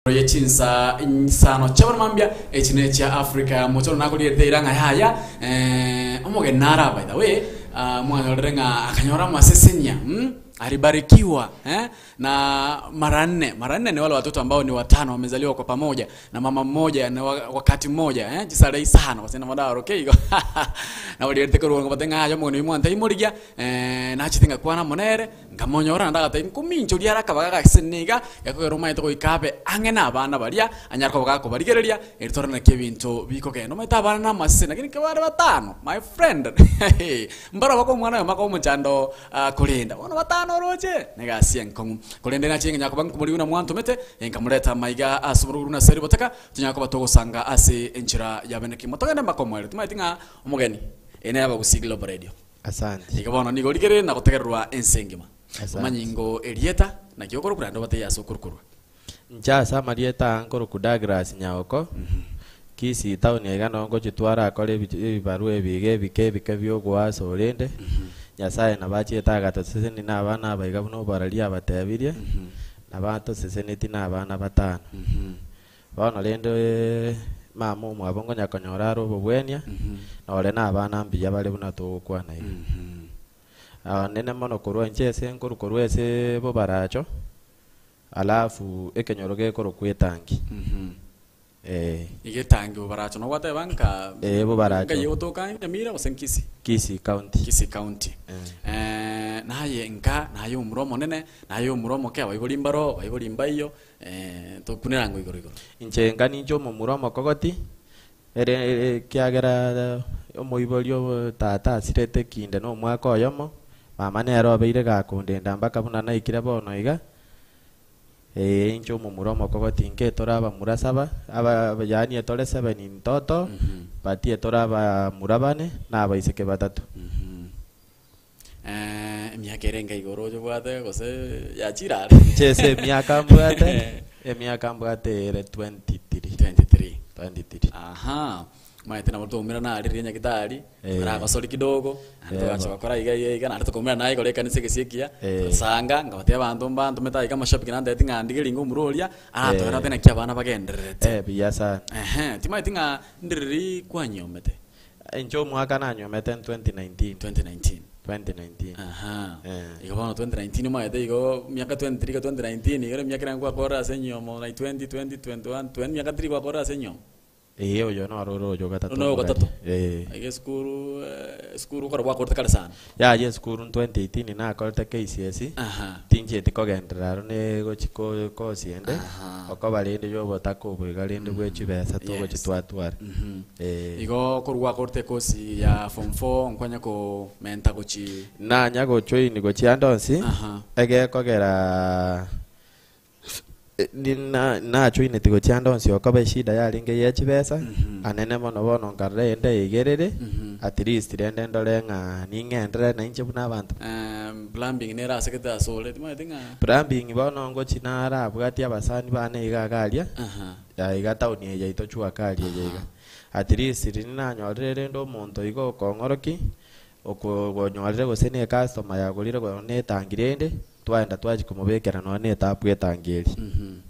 Ye chinsa isano chia bono mambia, echi nechia Africa ya mochoro nakoriete eira ng'a yaya eh, omogeni nara by the way ah, mwanyorire ng'a akanyora amasesenia mm? alibarikiwa eh? na mara nne mara nne ni wale watoto ambao ni watano wamezaliwa kwa pamoja na mama mmoja na wakati mmoja eh? chisare isano gose na madaro keigo naborierete korwa ngobate ng'a aye omogeni oyo mwantebia morigia eh, nachete ngakwana amo nere Nkamonyora naende agatebia, Nkominchoria are akabaga gase niga, gekogera omanyete goika abe ang'e nabana baria, anyare koba gakobarigereria, erio torore naki ebinto bikogenda. Omanyete abana namasese, lakini ekero bare batano, my friend, mbarabwo baka omwana oyomo akoba omochando korenda. Bono batano oroche, negasi enkong'u. Korende nache ng'a nyakoba nkomorigia buna mwantomete, nkamoreta amaiga ase obororo buna ase ribotaka, tonyare koba togosanga ase enchera ya bene kegima. Togende mpaka omoerio. Timanyeti ng'a omogeni, eye nere Abagusii Global Radio. Asante. Igo bono nigo origerere na gotegererwa ense engima. Asante. Omanye ingo erieta naki okorokwa naende obatebie ase okorukorwa. Inche ase amarieta aa nkorokwa Douglas Nyaoko, Kisii town aiga noo ngochia twarakore ebibarua ebi iga ebike ebike bia ogoasa orende, Nyasaye nabo achiete agatosesenia na abana aba iga buna oborari abatebirie, nabo atoseseneti na abana batano. Bono rende mama omwabo ngonya konyora are obobwenia, nore nabana mbuya bare buna togokwana iga. Nene mono korwa inche ase nkorwa korwa ase bobaracho, alafu ekenyoro gekorokwa etangi. Eh. Iga etangi bobaracho nabo gwateba nka Eh, Bobaracho. nkai egotoka Nyamira gose Kisii? Kisii County. Kisii County. Eh. Eh, naye nka naye omura omonene, naye omura omoke, abaibori mbaro, abaibori mbaiyo, Tokunera ng'o igoro igoro. Inche inga ninche omomura omokogoti, ere ekiagera omoibori o tata asirete kinde nomwaka oyomo, mama nere obeire gakondenda mpaka buna naikire bono iga, ee inche omomura omokogoti inke tore abamura saba, aba yaani etore seven in total, but etore abamura bane na abaiseke batato. Emiaka ere enga igoro oyobwate gose yachire are? Inche ase emiaka mbwate, emiaka mbwate ere 23. 23. 23. Aha, omanyete nabo twaumerana aria riria nyagitari, Eh. aragosori kidogo, naende Eh, togacha bo. gokora iga iga iga, naende tokaumerana naye igoro ekanisa egesio ekiya, Eh. togasanga, nkabatebia abanto mbantomete aiga amashabiki nantebeti ng'a ndigeri inga omura oria, aratoerete Eh. naki abana bagendererete. Eh, buya sana. Ehe, timanyeti ng'a ndiriri kwanyiomete? Inche omwaka nanyomete 2019. 2019. 2019. Aha. Eh. Igo bono 2019 omanyete igo miaka 23 iga 2019 iga emiaka ere ngwakorera ase enyomo like 20, 20, 21, 20 miaka 3 gwakorera ase enyomo. Ee oyo noro ore oyo gatato. Oyo noyo gatato. Ee. Iga esukuru eh, esukuru okoro gwakorete kare sana. Yaya esukuru 2018 nakorete KCSE. Aha. Tinchieti kogenderera aro ne gochi ko kosi ende. Aha. Okoba rende yobotaka obo iga rende bwe chibesa togochi Yes. twatwara. Ee. Igo korwa gwakorete ekosi ya form four nkwanya komenta gochi. Nanya gojoin gochia ande onsi, Aha. egekogera na najoineti gochia ande onsi okoba eshida yarenge ye chibesa, anene mono bono nkarora ende eigerere, at least rende ndore ng'a ning'enderere nainche buna abanto. Plumbing nere asegete asore timanyeti ng'a. Plumbing bono ngochi narabwatie abasani bane iga iga aria. Aha. Iga town eye yaito jua kali eye iga. At least riria nanyorire rende omonto iga okong'oroki, okonyorire gose ne ecustomer yagorire gose ne etangi rende, twaenda twachia komobekera nonya ne etapu etangi eria.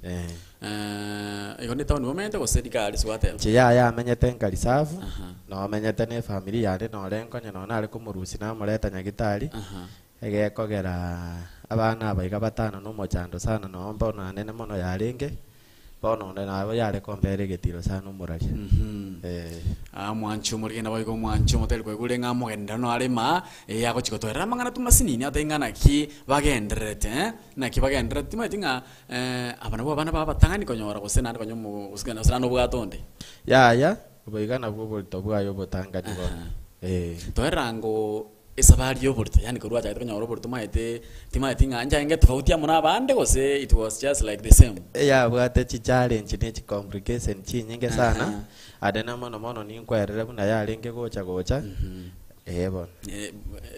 Eh. Igo ne town omenyete gose rika aria ase gwateba? Inche yaya amenyete nkarisafu, Aha. nomenyete ne efamiri yane nore nkonye nonya nare komorusia namoreta nyagitari, Aha. Egekogera abana aba iga batano nomochando sana noo mbono anene mono yarenge, bono onde nabo yare kombera egetiro sana omoraria. Eh. Aa mwanche omorige naboigo omwanche omotari kwaigure ng'a amogenderero naro ime ee agochia gotoerera amang'ana tu masinini atai ng'a naki bagendererete eh, naki bagendererete timanyeti ng'a aba nabwo abana babo abatang'ani konyora gose naende konya omo gose naende obwate onde. Yaya, obo iga nabwo oborito bwaye obotangani bono. Eh. Toerera ngoo Esabari y'oborito, yaani korwa achagete konyora oborito maete timaeti ng'a nchaenge tofauti amo na abande gose it was just like the same. Eyabwate chichallenge ne chicomplication chinyinge sana, Aha. ande na mono mono ninkwerere buna yarenge gocha gocha, eh bono. Eh,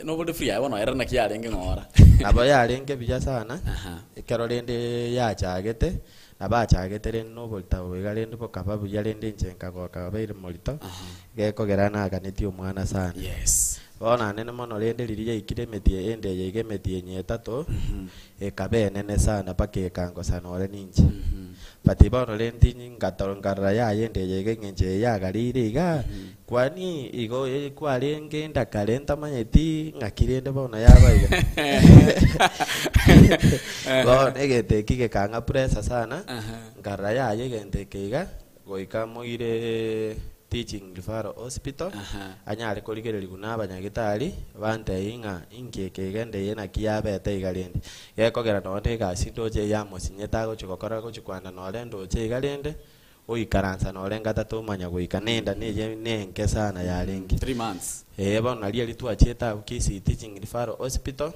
nobore free aye bono ere naki yarenge ng'ora. Nabo yarenge buya sana, Aha. ekero rende yachagete, nabo achagete rende na oborito obo iga rende bokaba buya rende inche nkagoka obeire morito, gekogera naganetie omwana sana. Yes. Bono anene mono rende riria yaikire emetie ende eye iga emetienyi etato, ekaba enene sana mpaka ekangosa nore ninche. But bono rende ngato nkarora yaya ende eye iga eng'encho eye yagareire igaa, kwani igo kwarenge enda kare ntamanyeti ng'aki rende bono yaba iga. Bono egento eki gekang'a pressure sana, nkarora yaya egento eke iga, goika moire Teaching Referral Hospital, anyare korigererigwa na abanyagitari, bantebie ng'a inki eke iga ende eye naki yabete iga rende. Gekogera nonye na egasi ndoche eye amosinyete agochia gokora agochia kwanda nore ndoche iga rende, oikaransa nore ngatato omanya goika nenda neye nenke sana yarenge. 3 months. Ee bono nario erio twachiete abwo Kisii Teaching Referral Hospital,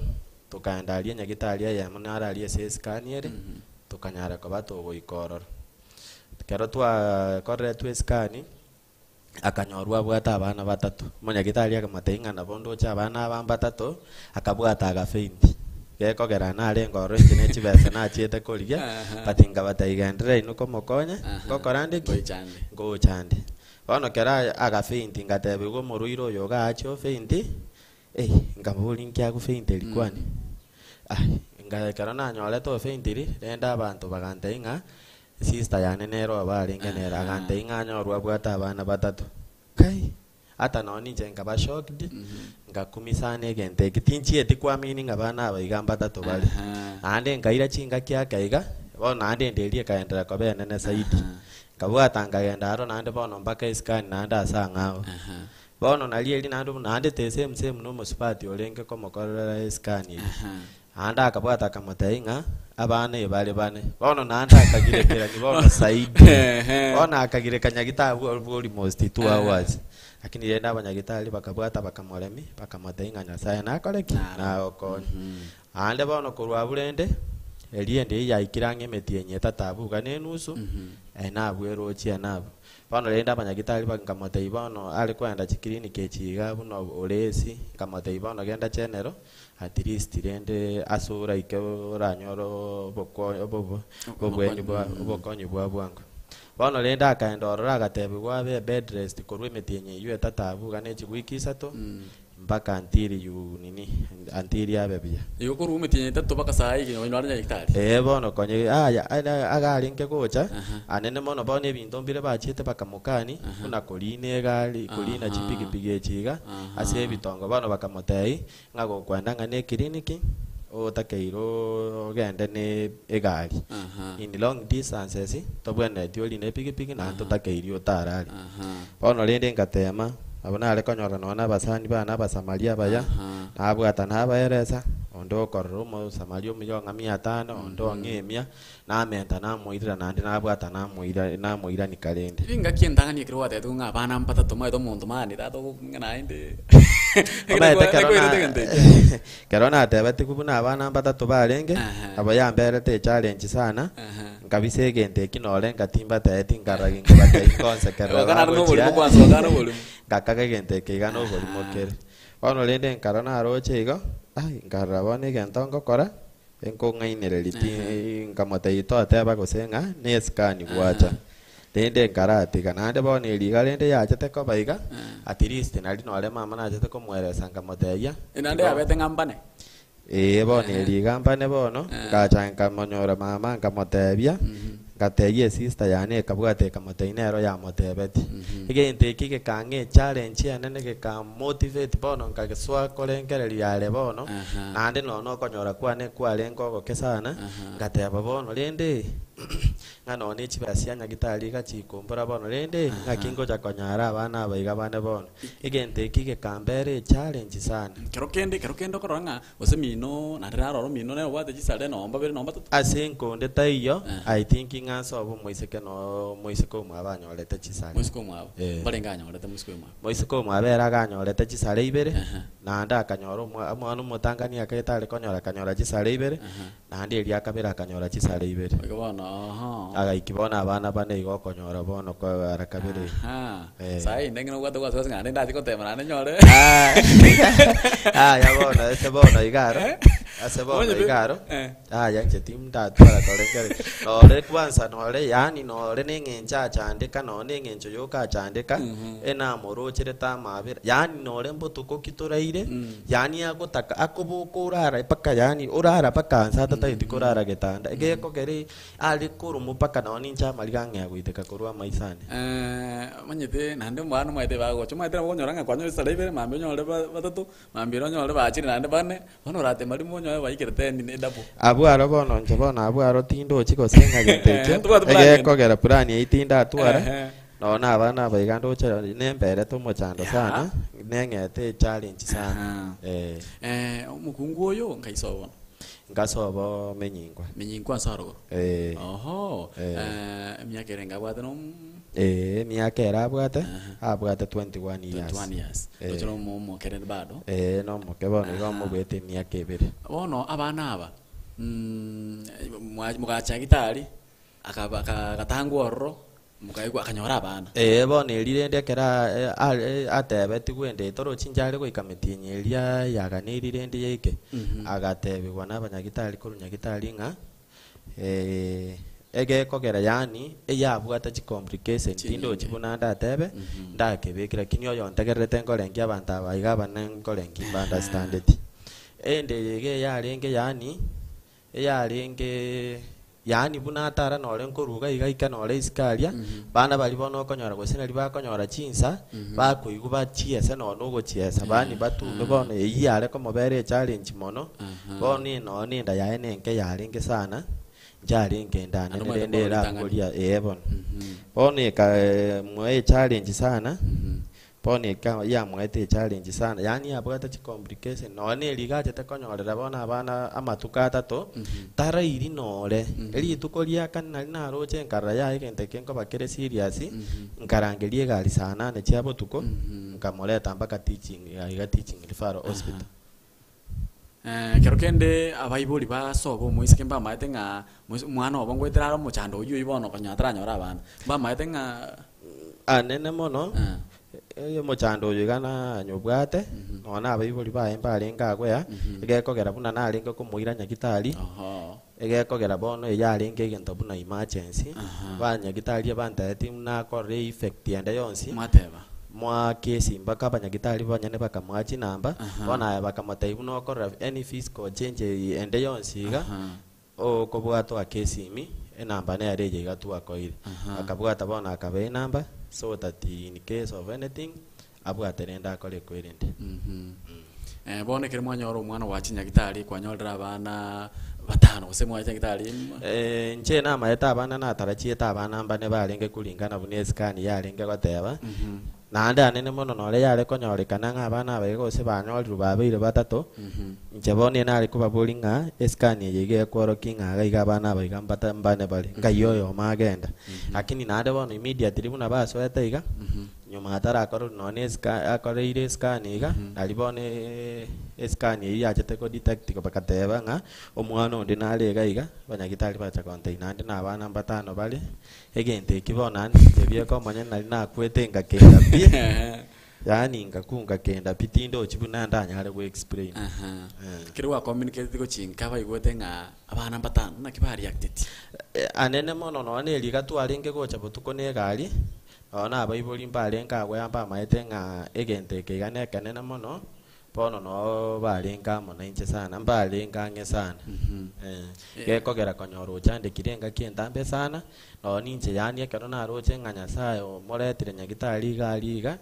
tokaenda aria nyagitari eyemo naro aria ase escan ere, tokanyara koba togoika ororo. Ekero twakoreretwe escan, akanyorwa abwate abana batato. Omonyagitari akamotebia ng'a nabo ndoche abana aba mbatato, akabwata agafaint. Gekogera narenge ororo inche ne chibesa nachiete korigia, but nkabatebia genderera inwe komokonya, ngokora nde ki? Ngoichande. Ngochande. Bono kero agafaint ngatebiwa omorwaire oyo iga ache ofaint, eh nkaboria nki agofainteri kwani? Ai, nka ekero nanyorete ofaintiri, rende abanto bagantebia ng'a sister yane nere obo arenge nere, agantebia ng'a anyorwe abwate abana batato. Kai, ata nonye ninche nkaba shocked, ngakumia sana egento eki, tinchieti kuamini ng'a abana aba iga mbatato bare. Naende nkaira chingaki ake iga, bono naende ende eria ekaendelea koba enene zaidi. Nkabwata nkagenda aro naende bono mpaka escan naende ase ang'ao. Bono nario eria naende naende the same same na omosubati orenge komokorera escan eria. Naende akabwata akamotebia ng'a abana ebare bane. Bono naende akagirekerani bono zaidi. Bono akagireka nyagitari abwo almost 2 hours. Lakini rende abanyagitari bakabwata bakamoremia, bakamotebia ng'a Nyasaye nakore ki? Nagokonye. Naende bono korwa abwo rende, eria ende eyio yaikire ang'e emetienyi etato abwo iga na enusu, nabwo erochie nabwo. Bono rende abanyagitari nkamotebia bono are koenda chiclinic echi iga buna oresi, nkamotebia bono genda general, at least rende ase oraike oranyore oboko obobo obweni bwa obokonyi bwa bwango. Bono rende akaenda ororo agatebiwa abe bed rest korwa emetienyi eywo etato abwo iga na echiwiki isato, mpaka until you nini until abe buya. Igo korwa emetienyi etato mpaka saa hii onye nare nyagitari. Ee bono konye aya aga arenge gocha, anene mono bono ebinto mbire bachiete bakamokani, buna korina egari, korina chipigipigi echi iga, ase ebitongo bono bakamotebia, ng'a gokwenda ng'a na eclinic, otakeire ogende na egari. In long distances, tobwenereti orine epigipigi naende totakeiri otarare. Bono rende ngatema, nabo nare konyora nonya na abasani bane abasamaria abaya, nabwata nabaeresa, onde okorora omosamaria omuya ong'a mia tano, onde ong'a emia, namenta namoirera naende nabwata namoira namoirani karende. Ringaki entang'ani ekero gwatebete ng'a abana mbatato omanyete omonto mani tata ng'a naende Omanyete kero Ekwerete na egento ekio. kero natebetigwe buna abana mbatato barenge, nabo yamberete echallenge sana, nkabisa egento eki nore ngatimbatebeti nkarora ginkobatebi nkonsekerera Wakana na oborimo bagochia kwanza wakana oborimo. ngakaga egento eke iga na oborimo kere. Bono rende nkara naroche igo, ai nkarora bono egento ngokora, enkong'ainereria ti nkamotebia toteba gose ng'a na escan gwacha. Rende nkaratiga naende bono eria iga rende yachete koba iga, at least nari nore mama nachete komoeresa nkamotebia, Naende yabete ng'a mbane. Ee bono eria iga mbane bono, ngacha nkamonyora mama nkamotebia, ngatebia esister yane ekabwata ekamotebia nero yamotebeti. Egento eki gekang'a echallenge enene gekamotivate bono nkagesoa korengereria are bono, naende nonya okonyora kwane kwarenge ogoke sana, ngateba bono rende ng'a nonya na echibesa chia nyagitari iga chikombora bono rende, ng'aki ngocha konyara abana aba iga bane bono. Egento eki gekambera echallenge sana. Kero kende okorora ng'a gose mino naende naroro mino nere obwate chisare nomba babere nomba batato. Ase nkonde taiyo, I think ng'a ase obo omoiseke no omoiseke omwabo anyorete chisare. Moiseke omwabo. Eh. Mbarenge anyorete moiseke omwabo. Moiseke omwabo ere aganyorete chisare ibere, naende akanyora omwana omotang'ani akagete are konyora akanyora chisare ibere, naende eria akabere akanyora chisare ibere. Igo bono oho. Agaiki bono abana bane igo okonyora bono ara kabere. Eh. Saa ende ng'ina obwate gwasi gwasi ng'a naende ndachi gotema naende nyore. Aya bono ase bono iga aro, ase bono Onye iga aro, eh. aya inche tindatwara korengeri, nore kwanza nore yaani nore na eng'encho achandeka nonye na eng'encho yoka achandeka, enamorocherete amabera, yaani nore mbotuko ki toraire, yaani agotaka akoboka orara mpaka yaani orara mpaka nse atatageti korara getanda, egekogera are koromwa. Mpaka nonye ninche amariga ang'ea goiteka korwa amaiso ane. Eh, omanyete naende omwana omanyete bagocha, omanyete nabo okonyora ng'a kwanyora chisara ibere mambia onyore ba batato, mambia ere onyore bachire naende bane, bono oratema rimo onyore baikire ten ne edouble. Abwo aro bono inche bono abwo aro tindochi gose ng'a gento Eh, ekio, tobwate plan ende. egekogera plan eyio tindatwara, Ehe. nonya na abana aba iga ndoche nemberete omochando Yeah. sana, neng'ete echallenge sana, Aha. eh. Eh, omokungu oyo nkaisa oo bono? Nkasoa omenyingwa. Menyingwa ase aroro. Eh. Oho. Eh. Eh, emiaka ere abwate no Eh, emiaka ere abwate, abwate 21 years. 21 years. Eh. Toche no omokere bado. Eh, nomoke bono igo omobwete emiaka ebere. Bono abana aba mogacha gitari akaba agatangwa ororo mokaigwa akanyora abana. Eh, bono eri rende ekero atebetigwe ende torochi inche are goika metienyi eria yaganeiri rende yaike, agatebigwa na abanyagitari korwa nyagitari ng'a egekogera yaani eyabwate chicomplication tindochi Chinyinge. buna ndatebe, ndakebeke lakini oyontegererete nkorengia abanto aba iga abane nkorengia mba understandeti. Ende eye iga eyarenge yaani, eyarenge yaani buna atara nore nkoruga iga ike nore isiko aria, bana baria bono okonyora gose nari bakonyora chinsa, bakoigwa bachiese nonye na ogochiesa bani batume bono eywo yare komobera echallenge mono, bono nonye na enda yaye na enke yarenge sana, ncharenge enda Naende nene omanyete rende bono erabogoria ritang'ani. eh bono. Bono eka moa echallenge sana, bono eka yamoete echallenge sana, yaani yabwate chicomplication nonye na eriga achete konyorera bono abana amatuko atato, tarairi nore, erituko ria kane nari naroche nkarora yaye egento eke nkoba kere serious, nkarangeria egari saa nane chia botuko, nkamoreta mpaka teaching iga teaching referral hospital. Eh, ekero kende abaibori basoba omoiseke mbamaete ng'a mois omwana obo ngoetera are omochando oywo oywo bono konya ataranyora abana, mbamaete ng'a Anene mono, Eh. omochando oyo iga nanyobwate, nonya na abaibori baye mbarenge agwea, egekogera buna narenge komoira nyagitari, Oho. egekogera bono eyio yarenge egento buna emergency, Aha. banyagitari bantebetie nakorora effect ende yonsi, Mwateba. Moake mpaka abanyagitari banyene bakamoa chinamba, Aha. bono aye bakamotebia buna okorora any physical change ende yonsi iga, Aha. okobwatwa ake esimi, enamba nere eye iga twakoire. Aha. Akabwata bono akabaa enamba, so that in case of anything, abwate rende akore ekwerende. Eh, bono ekero mwanyora omwana owa chinyagitari kwanyorire abana batano gose mwa chinyagitari Eh, inche namaete abana natarachiete abana mbane barenge kuringana buna escan yarenge goteba, naende anene mono nore yare konyorekana ng'a abana aba iga gose banyorirwe babeire batato, inche bono nare kobaboria ng'a escan eye iga ekworokia ng'a iga iga abana aba iga mbata mbane bare, nkai oyomo agenda. Lakini naende bono immediately buna basoete iga, nyuma atarakorerwa nonye na esca akoreire escan iga, nari bono escan eywo yachete kodetect bakateba ng'a omwana onde nare iga iga, abanyagitari bacha kontebia naende na abana mbatano bare, egento ekio bono naende inche bieka omonyene nari nakwete ngakenda pi, yaani ngakunga kenda pi tindochi buna ndanyare go explain. Aha. Eh. Ekero gwa-communicate gochinka baigwete ng'a abana mbatano naki bareacteti? Anene mono nonya na eriga twarenge gocha botuko na egari, nonya na abaibori mbarenge agwo mbamaete ng'a egento eke iga na ekenene mono, bono noo barenge amo na inche sana, mbarenge ang'e sana. Eh, gekogera konyora ochandekire engaki entambe sana, nonya ninche yaani ekero naroche ng'a Nyasaye omoretire nyagitari iga aria iga,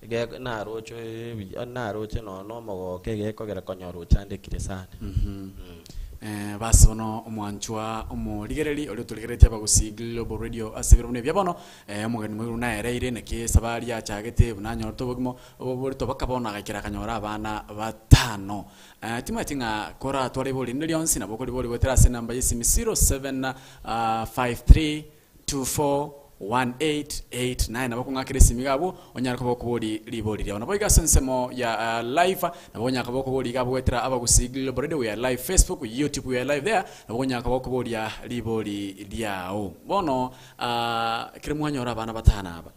ege naroche ebi naroche nonya na omogoko egekogera konyora ochandekire sana. Eh, basi bono omwanchwa omorigereri oria otorigereretie abagusii Global Radio ase ebiro buna ebia bono, eh, omogeni moiru naereire naki esabari yachagete buna anyorete obogima oborito baka bono agaikera akanyora abana batano. Eh, timanyeti ng'a koratware ibori rinde rionsi nabo okoribori goetera ase enamba ya esimi 07 53 24 1889 nabo okong'akera esimi iga abwo onyare koba okobori ribori riao. Nabo iga ase ensemo ya live nabo onyara koba okobori iga abwo goetera abagusii Global Radio we are live Facebook, YouTube we are live there nabo okonyara koba okoboria ribori riao. Bono ekero mwanyora abana batano aba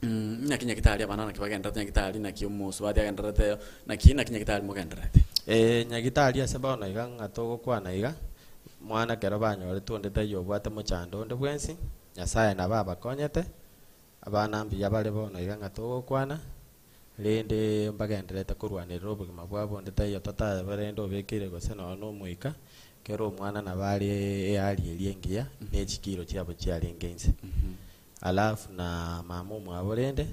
naki nyagitari abana naki bagendererete nyagitari naki omosubati agendererete naki naki nyagitari mogendererete? Eh, nyagitari ase bono iga ng'a togokwana iga, mwana ekero banyoretwe onde taiyo obwate mochando onde bwensi, Nyasaye nabo abakonyete, abana mbuya bare bono iga ng'a togokwana, rende mbagendererete korwanerera obogima bwabo onde taiyo totaba rende obekeire gose nonye na omoika. Kera omwana nabo are eari eria engiya, na echikiro chiabo chiarenge inse. Alafu na mama omwabo rende,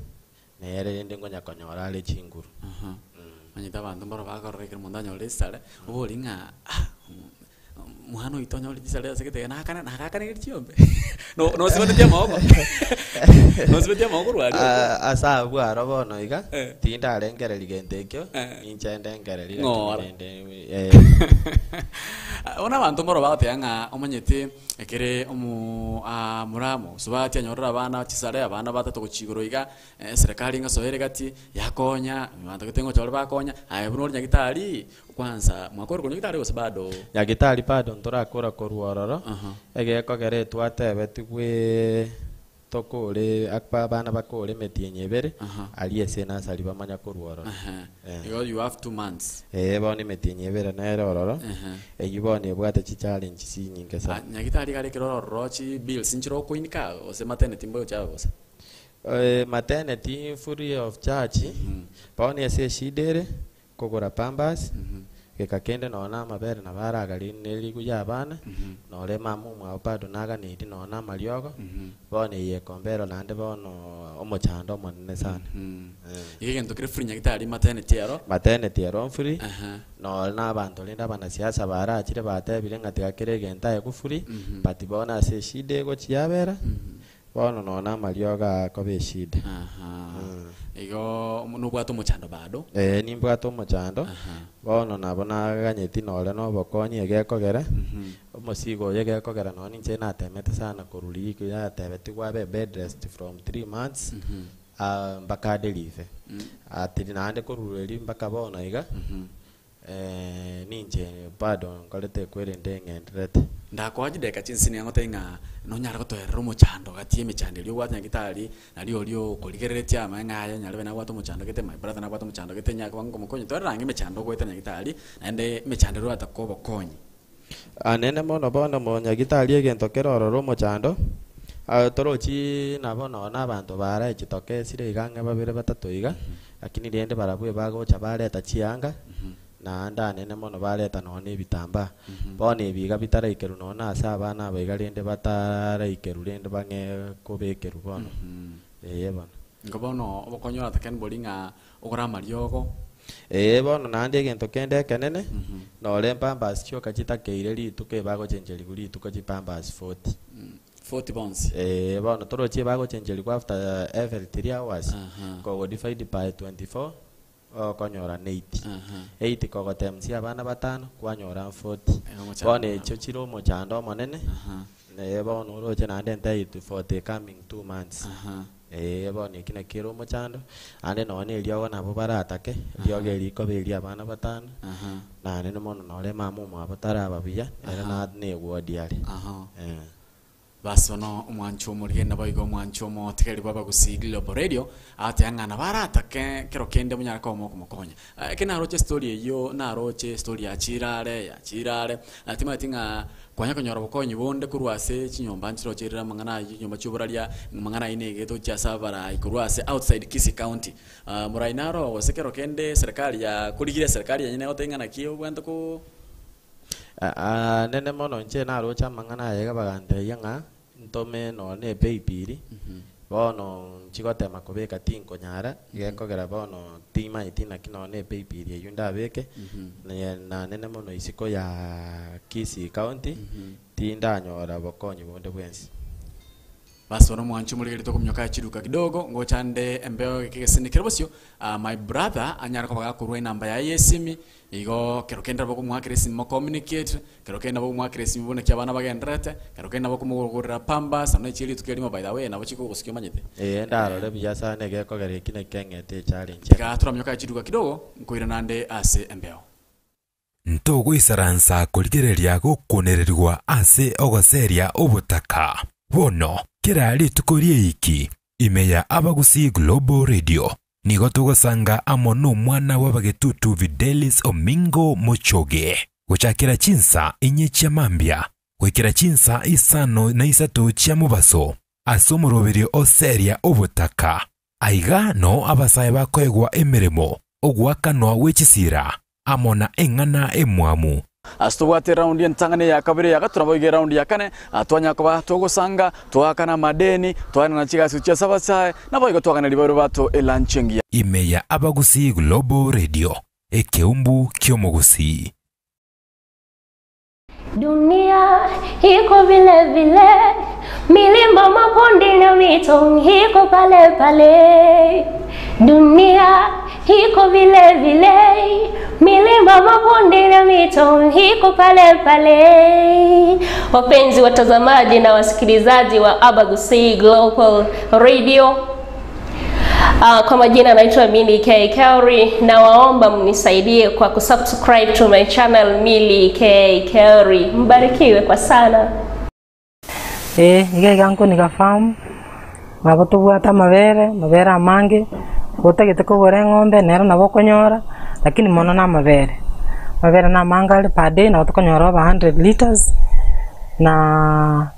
nere rende nkonya konyora are chinguru. Aha. Omanyete abanto mbaro bakorora ekero omonto anyorire esare, obori ng'a ah mwana oito onyore chisare ase gete iga nakana nagakanire chiombe no nosibanetie amaboko nosibetie amaboko korwa aria Ah, ase abwo aro bono iga, Eh. tindarengereria gento ekio, Eh. ninche ndengererie Ng'ora. lakini rende eh. Bono abanto mbaro bagoteba ng'a omanyete ekere omo ah muramo osubati anyorire abana chisare abana batato gochia igoro iga, eserekari ng'asoere gati, yakonya, abanto gete ngocha bare bakonya, aye buna ore nyagitari, kwanza mwakore korwa nyagitari gose bado? Nyagitari bado ntorakora korwa ororo, Aha. egekogera etwatebetigwe tokore akpa abana bakore emetienyi ebere, Aha. aria ase enasari bamanya korwa ororo. Ehe. Eh. Igo you have 2 months. Ee bono emetienyi ebere nere ororo, Ehe. eywo bono ebwate chichallenge chinyinge Ah, sana. nyagitari iga ekero ororo chi bills nchire okoinika gose maternity mboyo chiabe gose? Maternity free of charge, bono ase eshida ere, kogora pampers, geka kende nonya na amabere nabo aragari na erigu ya abana, nore mama omwabo bado naganeiri nonya na amariogo, bono eye ekombera naende bono omochando omonene sana. Eh. Iga egento kere free nyagitari maternity ero. Maternity ero free, Aha. nore na abanto rende abanasiasa barachire batebire ng'a tiga kera egento aye free, but bono ase eshida egochia yabera, bono nonya na amariogo akoba eshida. Aha. Igo nobwate omochando bado. Ee nimbwate omochando, Aha. bono nabo naganyeti nore na obokonyi egekogera, omosigo oyo egekogera nonya ninche natemete sana korwa riiko yatebetigwe abe bed rest from 3 months, ah, mpaka adelive. Atiri naende korwa erio mpaka bono iga, ninche bado nkorete ekwerende ng'enderete. Ndakoa chidakika chinsini ngotebi ng'a nonyare gotoerera omochando gati ya emechando eria obwate nyagitari, nario oria okorigereretie amaye ng'a aye nyarebe nabwate omochando gete, my brother nabwate omochando gete nyare koba nkomokonya, toerera ang'e emechando ogoeta nyagitari, naende emechando eria oratake obokonyi. Anene mono bono monyagitari egento kere ororo omochando, ah, torochi nabo nonya na abanto bare chitokesire iga ang'e babere batato iga, lakini rende barabwo ebagocha bareta chianga, naende anene mono bareta nonya na ebitambaa. Bono ebi iga bitaraikerwa nonya na ase abana aba iga rende bataraikerwa rende bang'e kobekerwa bono, ee bono. Igo bono obokonyi oratake mbori ng'a ogore amariogo. Ee bono naende egento kende ekenene, nore pampers chioka chitakeire rituko ebagochencherigwa rituko chipampers 40. 40 bonsi. Ee bono torochi ebagochencherigwa after every 3 hours, Aha. kogo divide by 24 okonyora na 80. Aha. 80 kogotimes abana batano kwanyora 40. Eh, omochando Bono echio chire omochando omonene, Aha. ee bono oroche naende ntaitu for the coming 2 months. Aha. Ee bono eki nakio omochando, ande nonya na eriogo nabo baratake, eriogo eri rikoba eria abana batano, Aha. naende mono nore mama omwabo taraba buya, ere Aha. na na eward are. Aha. Eh. Basi bono omwancho omorigenda boigo omwancho omotigeri bwa abagusii Global Radio agotebi ng'a nabo aratake kero kende monyare koba mokomokonya. Eke naroche story eywo naroche story ya chirare ya chirare timanyeti ng'a kwanya konyora obokonyi bonde korwa ase chinyomba nchiroche rire amang'ana aywo chinyomba chia oboraria amang'ana aywo nigo etochia ase abarai korwa ase outside Kisii County. Morai naro gose kero kende serikali yakorigire serikali yenyene egotebi ng'a naki obwenerete ko. Ah, nene mono inche naroche amang'ana aya iga bagantebia ng'a ntome nonya na epaybill, bono nchigotema kobeka tinkonyara, gekogera bono timanyeti naki nonya na epaybill eywo ndabeke, naye nanene mono isiko ya Kisii County, tindanyora bokonyi bonde bwensi. Basi bono omwancho omorigereria tokominyoka chiduka kidogo ngocha nde embeo geke gesini kere bosio ah, my brother anyare koba gakorwa enamba yaye ya esimi igo kero kende nabo okomoakera esimi mocommunicate kero kende nabo okomoakera esimi buna ki abana bagendererete kero kende nabo okomogorera pampers amo na rituko erimo by the way nabo chikogosikia omanyete. Ee ndarore buya sana egekogera eki naki keng'ete echallenge. Tiga toraminyoka chiduka kidogo nkoirana nde ase embeo. Ntogoisaransa korigereria gokunererigwa ase ogoseria obotaka. Bono, kera rituko rieiki, ime ya Abagusii Global Radio, nigo togosanga amo nomwana bw'abagetutu Fidelis Omingo Mochoge, gochakera chinsa inye chia mambia goikera chinsa isano na isato chia mobaso, ase omoroberio oseria obotaka. Aiga noo abasae bakoegwa emeremo, ogoakanwa gwe chisira, amo na eng'ana emwamu. Ase tobwate eraundi entang'ani eya kabere eya gatato naboigo eraundi ya kane, twanyara koba togosanga, twaakana amadeni, twaenana chigasi gochia ase abasae, naboigo twaganeria bairwe bato elanchi engiya. Ime ya Abagusii Global Radio, ekeumbu ki'omogusii. Dunia iko vile vile, milima, mabonde na mito iko pale pale. Dunia iko vile vile, milima, mabonde na mito iko pale pale. Wapenzi watazamaji na wasikilizaji wa Abagusii Global Radio, kwa majina naitwa Milly K Kauri na waomba mnisaidie kwa kusubscribe to my channel Milly K Kauri. Mbarikiwe kwa sana. Ee, iga iga nkoniga farm, nabo tobwate amabere, amabere amange, otagete kogora eng'ombe nero nabo okonyora, lakini mono na amabere. Amabere na amange are per day nabo tokonyora over 100 litres, na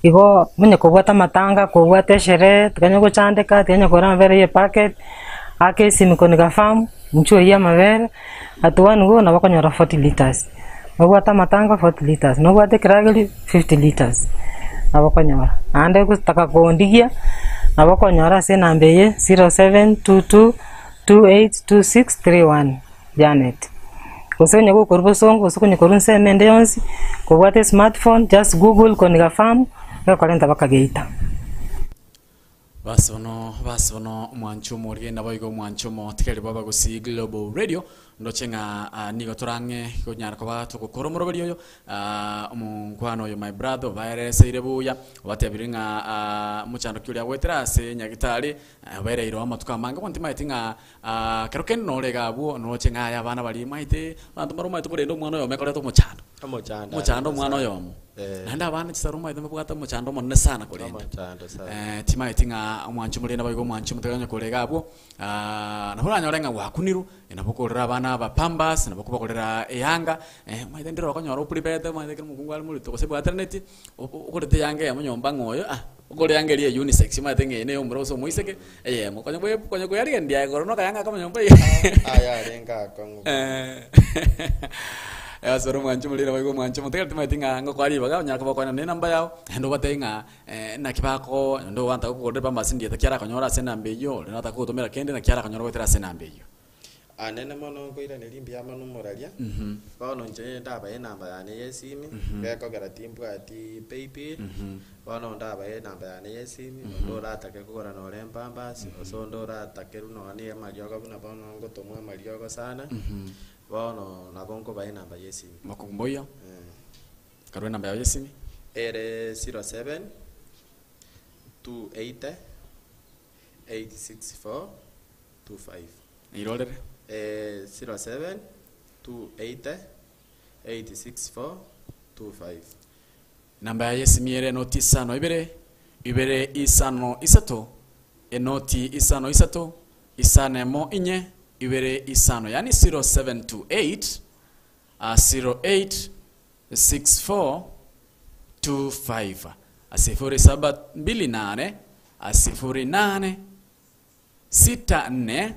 igo onye kobwate amatanga, kobwate esherehe, tikanya gochandeka, tikanya kogora amabere ya epacket, aka esimi koniga farm, inchuo oyie amabere, at one go nabo okonyora 40 litres. Nobwate amatanga 40 litres, nobwate ekeragerio 50 litres, nabo okonyora. Naende gotaka kondigia, nabo okonyora ase enamba eye 0722282631 Janet. Gose onye gokorwa bosongo gose onye korwa ensemo ende yonsi, kobwate esmartphone, just google Koniga Farm, egokorenta mpaka Geita. Basi bono, basi bono, omwancho omorige naboigo omwancho omotigari bw'Abagusii Global Radio, ndoche ng'a ah, nigo torang'e konyara koba togokora omoroberi oyo, ah, omonkwano oyo my brother obaereseire buya, obatebirie ng'a ah, mochando ki oria agoetera ase nyagitari, obereirwe amatuko amange, bono timaeti ng'a ah, kero kende nore iga abwo, noroche ng'a aye abana baria maete, abanto mbare omanyete korende omwana oyomo ekoreta omochando. Omochando Omochando arenge omwana sana. oyomo. Eh. Naende abana chisaro omanyete mbabwate omochando omonene sana korenda. Omochando sana. Eh, timaeti ng'a omwanchi omorende naboigo omwanchi omotigari onye kore iga abwo, ah, nabo oranyore ng'a gwakunirwe, eh, nabo okorera abana aba pampers, nabo okobagorera eyanga, eh, omanyete ndire okonyora oprepare omanyete ekero omokungu are morito gose bwateraneti, o- o- ogorete eyanga eyemo nyomba ng'a oyo ah, okore eyanga eria ya unisex omanyete ng'a eye na eyomura gose omoiseke, eyemo. Konya bwe konya koyarigereria aye korwa na okayanga akamo nyomba iga. Aya arenge akong'u. Eh, ase ore omwanchi omoriri naboigo omwanchi omotigari timanyeti ng'a ngokoa ribaga onyare koba okonyora na enamba yao, naende obatebie ng'a naki bako onde ogotaka kogorera epambasi ndieta ki arakonyore ase enamba eyio, ore nataka kogotomera kende naki arakonyore goetera ase enamba eyio. Anene mono nkoiraneria mbuya mono omoraria, bono inche ndabae enamba yane ya esimi, gekogera timbwati paybill, bono ndabae enamba yane ya esimi, onde oratake kogora nore epampers, gose onde oratakerwe nonye na amariogo buna bono ngotomwa amariogo sana, bono nabo nkobaa enamba ya esimi. Mokumboiyo, karue enamba yao ya esimi. Ere 07 280 864 25. Irorere. 07 280 864 25. Namba yaye esimi ere enoti isano ibere, ibere isano isato, enoti isano isato, isano emo inye, ibere isano, yaani 0728 08 64 25 sifuri saba mbili nane sifuri nane sita nne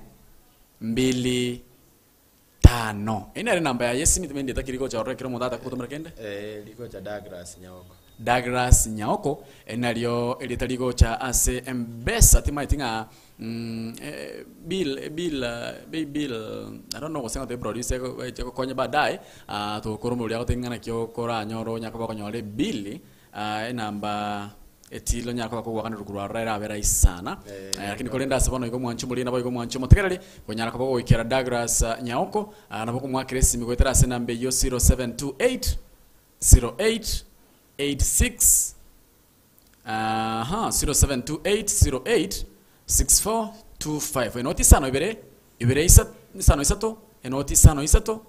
mbili tano. Eye nere enamba yaye esimi timendi etakiri gocha ororo ekero omonto atagotomera kende. Eh, rigocha Douglas Nyaoko. Douglas Nyaoko, eri nario erieta rigocha ase embesa timaeti ng'a mm, bill bill bei bill I don't know gose ng'a producer eche gokonya baadaye ah, togokora omorori agotebi ng'a naki okoranyore onya koba okonyora ebill ah, enamba etili onyare koba kogoakanerwa korwa aroro erabe rahisi sana. Eh, Lakini korende ase bono igo omwanchi omoriri naboigo omwanchi omotegereri konyara koba goikera Douglas Nyaoko ah, nabo okomwakera esimi goetera ase enamba eyio 0728 08 86 aha 0728 08 6425 enoti isano ibere ibere isa isano isato enoti isano isato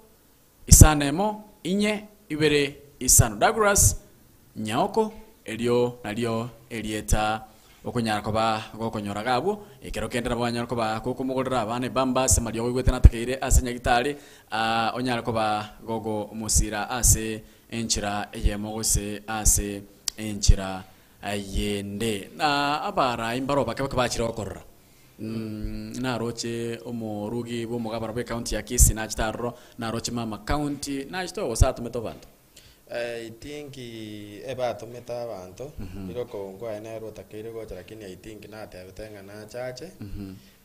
isano emo inye ibere isano Douglas Nyaoko erio nario erieta okonyara koba gokonyora iga abwo ekero kende nabo onyare koba gokomogorera abana epampers amariogo oigwete natakeire ase nyagitari ah, onyare koba gogomosira ase enchera eyemo gose ase enchera yende. Na abarai mbaro bake bake bachire gokorora. Naroche omorugi bwa omogabana bwa ecounty ya Kisii nachete aroro, naroche mama county, nachete gose atomete abanto. I think ebatomete abanto, riroko nkwaye nere otakeire gocha lakini I think natebete ng'a nachache,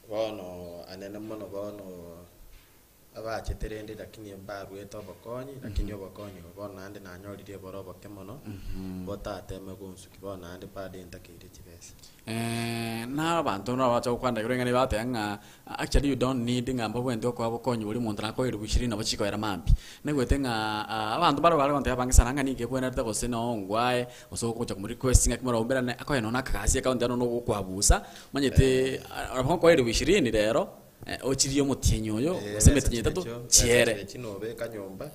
bono anene mono bono abachete rende lakini mbaruete obokonyi, lakini obokonyi obo bono naende nanyorire eboro oboke mono, botateme gonsuki bono naende bado ntakeire chibesa. Na abanto nabacha gokwana igoro ing'ana bateba ng'a actually you don't need ng'a mbabwenerete gokoa obokonyi boria omonto nakoeire buchiri nabo chikoera mambia. Naigwete ng'a abanto mbare bare gontebia abange sana ng'a nigo ebwenerete gose noo ngwae, gose ogocha komo request ng'aki moraumberane, akoe nonya na akagasi ekaunti yane nonya ogokoabusa, omanyete nabo nkoa elfu ishirini rero, ochirie omotienyi oyo, gose emetienyi etato, chiere. Chibesa nobeka nyomba,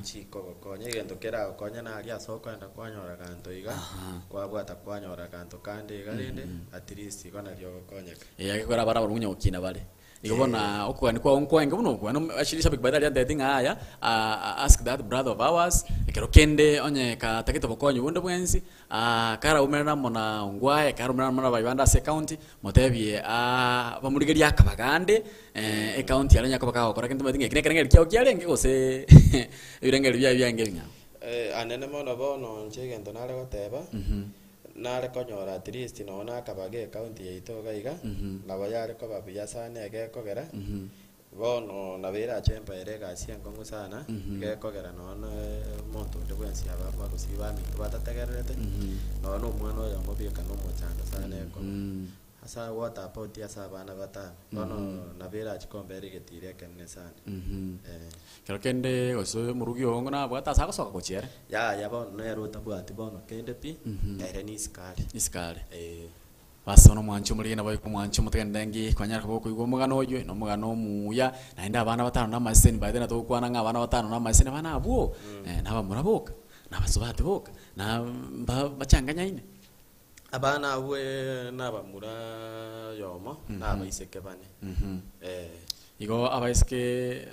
chikogokonya egento keragokonye naria ase okoenda kwanyora ganto iga, kwabwata kwanyora ganto kande iga rende, at least igo nario ogokonyeka. Eeh egekogera abana barabwo onye gokina bare. Igo bono okogania kwao nkwaenge buna okwo. Yaani actually shabiki by the way antebeti ng'a yaya ask that brother of ours, ekero kende onye katagete obokonyi bonde bwensi, karaumerane amo na ongwae, karaumerane amo na abayi bande ase ecounty, motebie bamorigerie akabaga ande, ecounty yaria onye koba kagokora kende tomanyeti ng'a eki nekerengerio kiago kiarenge gose ebirengererio biaye biarenge ebing'ao. Anene mono bono inche egento nare goteba, Nare konyora at least nonya na akabaga ecounty yaito iga iga, nabo yare koba buya sana egekogera, bono nabo erache empaere egasi enkong'u sana, egekogera nonya na omonto onde bwensi aba abagusii baminto batategererete, nonya na omwana oyomo bieka na omochando sana ekoba. Ase agwo what about ase abana batano? Bono nabo erache kombera egetiro ekenene sana. Eh. Kero kende gose omorugi oo nabwate ase agosoka gochia ere. Yaya bono nere otabwati bono kende pi, ere nisikari. Nisikari. Eh. Basi bono omwanchi omorige nabo oike omwanchi omotegenere nki kwanyara koba okoigwa omogano oywe, na omogano omuya, naende abana batano na amaseseni by the way natogokwana ng'a abana batano na amaseseni abana abwo, na abamura boka, na abasubati boka, na mba bachanganyaine. Abana abwo nabamura oyomo, na abaiseke bane. Eh. Igo abaiseke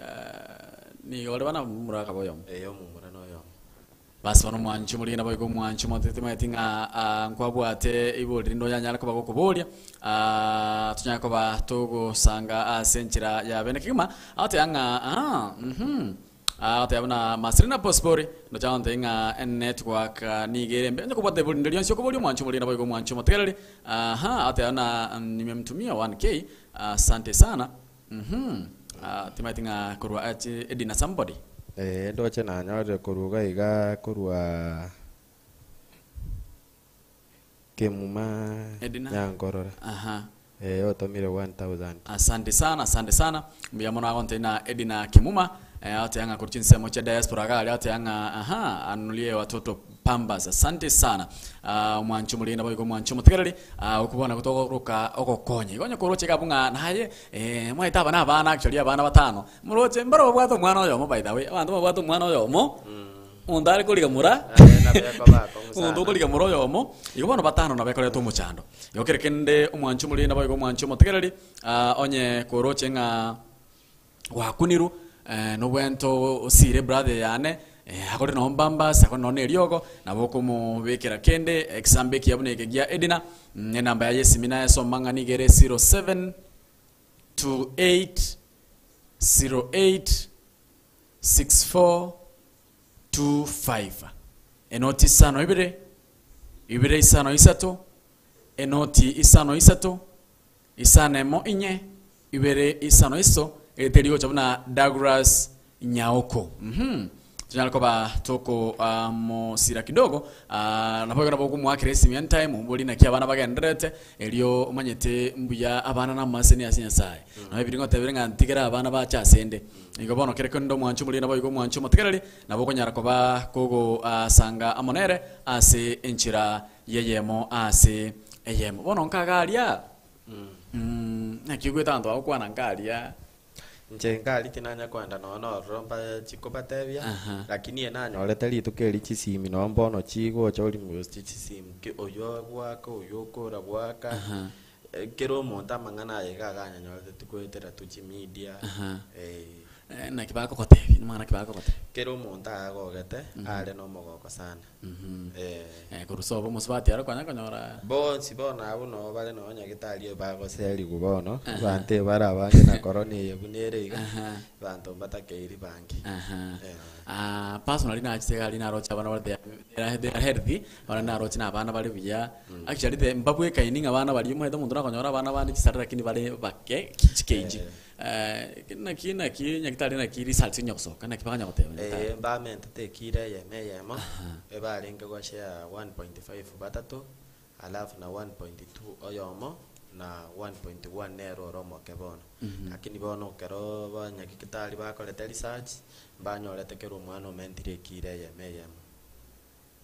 nigo bare bana omomura akaba oyomo. Eh, omomura noyomo. Basi bono omwanchi omorige naboigo omwanchi omotete timanyeti ng'a nkwabwate ibori rinde onyanyare koba gokoboria, tonyare koba togosanga ase enchera ya bene kegima, agoteba ng'a aa uhum. Agoteba buna Masire na Bosibori, ndoche agontebia ng'a enetwork nigo ere embe. Onye kobwate ibori rinde rionsi okoboria omwanchi omoriri naboigo omwanchi omotegereri. Aha, agoteba buna nimemtumia 1K, asante sana. Uhum, timanyeti ng'a korwa ache Edina somebody. Ee, ndoche nanyorire korwa iga iga korwa Kemuma Edina. Nyankorora. Aha. Ee, otomire 1000. Asante sana, asante sana. Mbuya mono agontebia na Edina Kimuma, eh, agotebia ng'a korwa chinsemo chia diaspora iga aria agotebia ng'a aha, anunulie watoto pampers. Asante sana. Ah, omwanchi omoriri naboigo omwanchi omotegereri, ah, okwo bono nabo togoroka ogokonya. Igo onye koroche iga abwo ng'a naye, eh, omanyete aba na abana actually abana batano, moroche mbaro babwate omwana oyomo by the way, abanto babwate omwana oyomo, Omonto are koriga mura, omonto okoriga mura oyomo, igo bono batano nabo ekoreta omochando. Igo kere kende omwanchi omoriri naboigo omwanchi omotegereri, ah, onye koroche ng'a gwakunirwe, nobwento osire brother yane, akore noo mbambasi, akore noo na eriogo, nabo okomobekera kende, egesambe ekiya buna eke gia Edina, enamba yaye esimi naye soma ng'a nigo ere 07 28 08 64 25 Enoti isano ibere, ibere isano isato, enoti isano isato, isano emo inye, ibere isano iso, erite rigocha buna Douglas Nyaoko. Mhm. Tonyare koba toko mosira kidogo, ah, nabo igo nabo okomoakera esimi anytime, omoborie naki abana bagendererete, erio omanyete mbuya abana namaseseni ase Nyasaye. Nabo ebiria ngotebire ng'a ntigere abana bache asende. Igo bono kere kende omwanche omoriri naboigo omwanche omotegereri, nabo okonyara koba kogosanga amo nere ase enchera y'eyemo ase eyemo. Bono nkaga aria, naki oigwete abanto bagokwana nkaria. Inche nkari tinanya koenda nonya na ororo mbachi kobatebia, Aha. lakini eye nanyorete rituko eri chisimi nonya mbono chigocha almost chisimi ki oywo agoaka oywo okora goaka, Aha. Kera omonto amang'ana aye iga aganyanyorete tigoetera tu chimidia, Aha. eh. Naki bagogotebia? Namang'ana ki bagogotebia? Kera omonto agogete are nomogoko sana. Eh. Eh, korwa sobo omosubati aro konya konyora Bonsi bono abwo noo bare noo nyagitari eye bagoserigwa bono, abanto ebare abange na corona eye buna ere iga, abanto mbatakeiri bange. Aha. Eh. Ah, personally nachete iga aria naroche abana bare they are they are healthy, abana naroche na abana bare buya. Actually the mbabwekaini ng'a abana baria omanyete omonto nakonyora abana bande chisare lakini bare bake chikeiji. Eh, naki naki nyagitari naki results onya gosoka naki bakanya goteba nyagitari? Eh, mbamentete ekiro eyemo eyemo, ebarenge goshare 1.5 batato, alafu na 1.2 oyomo, na 1.1 nere ore omoke bono. Lakini bono ekero banyagitari bakorete research, mbanyorete kera omwana omentire ekiro eyemo eyemo.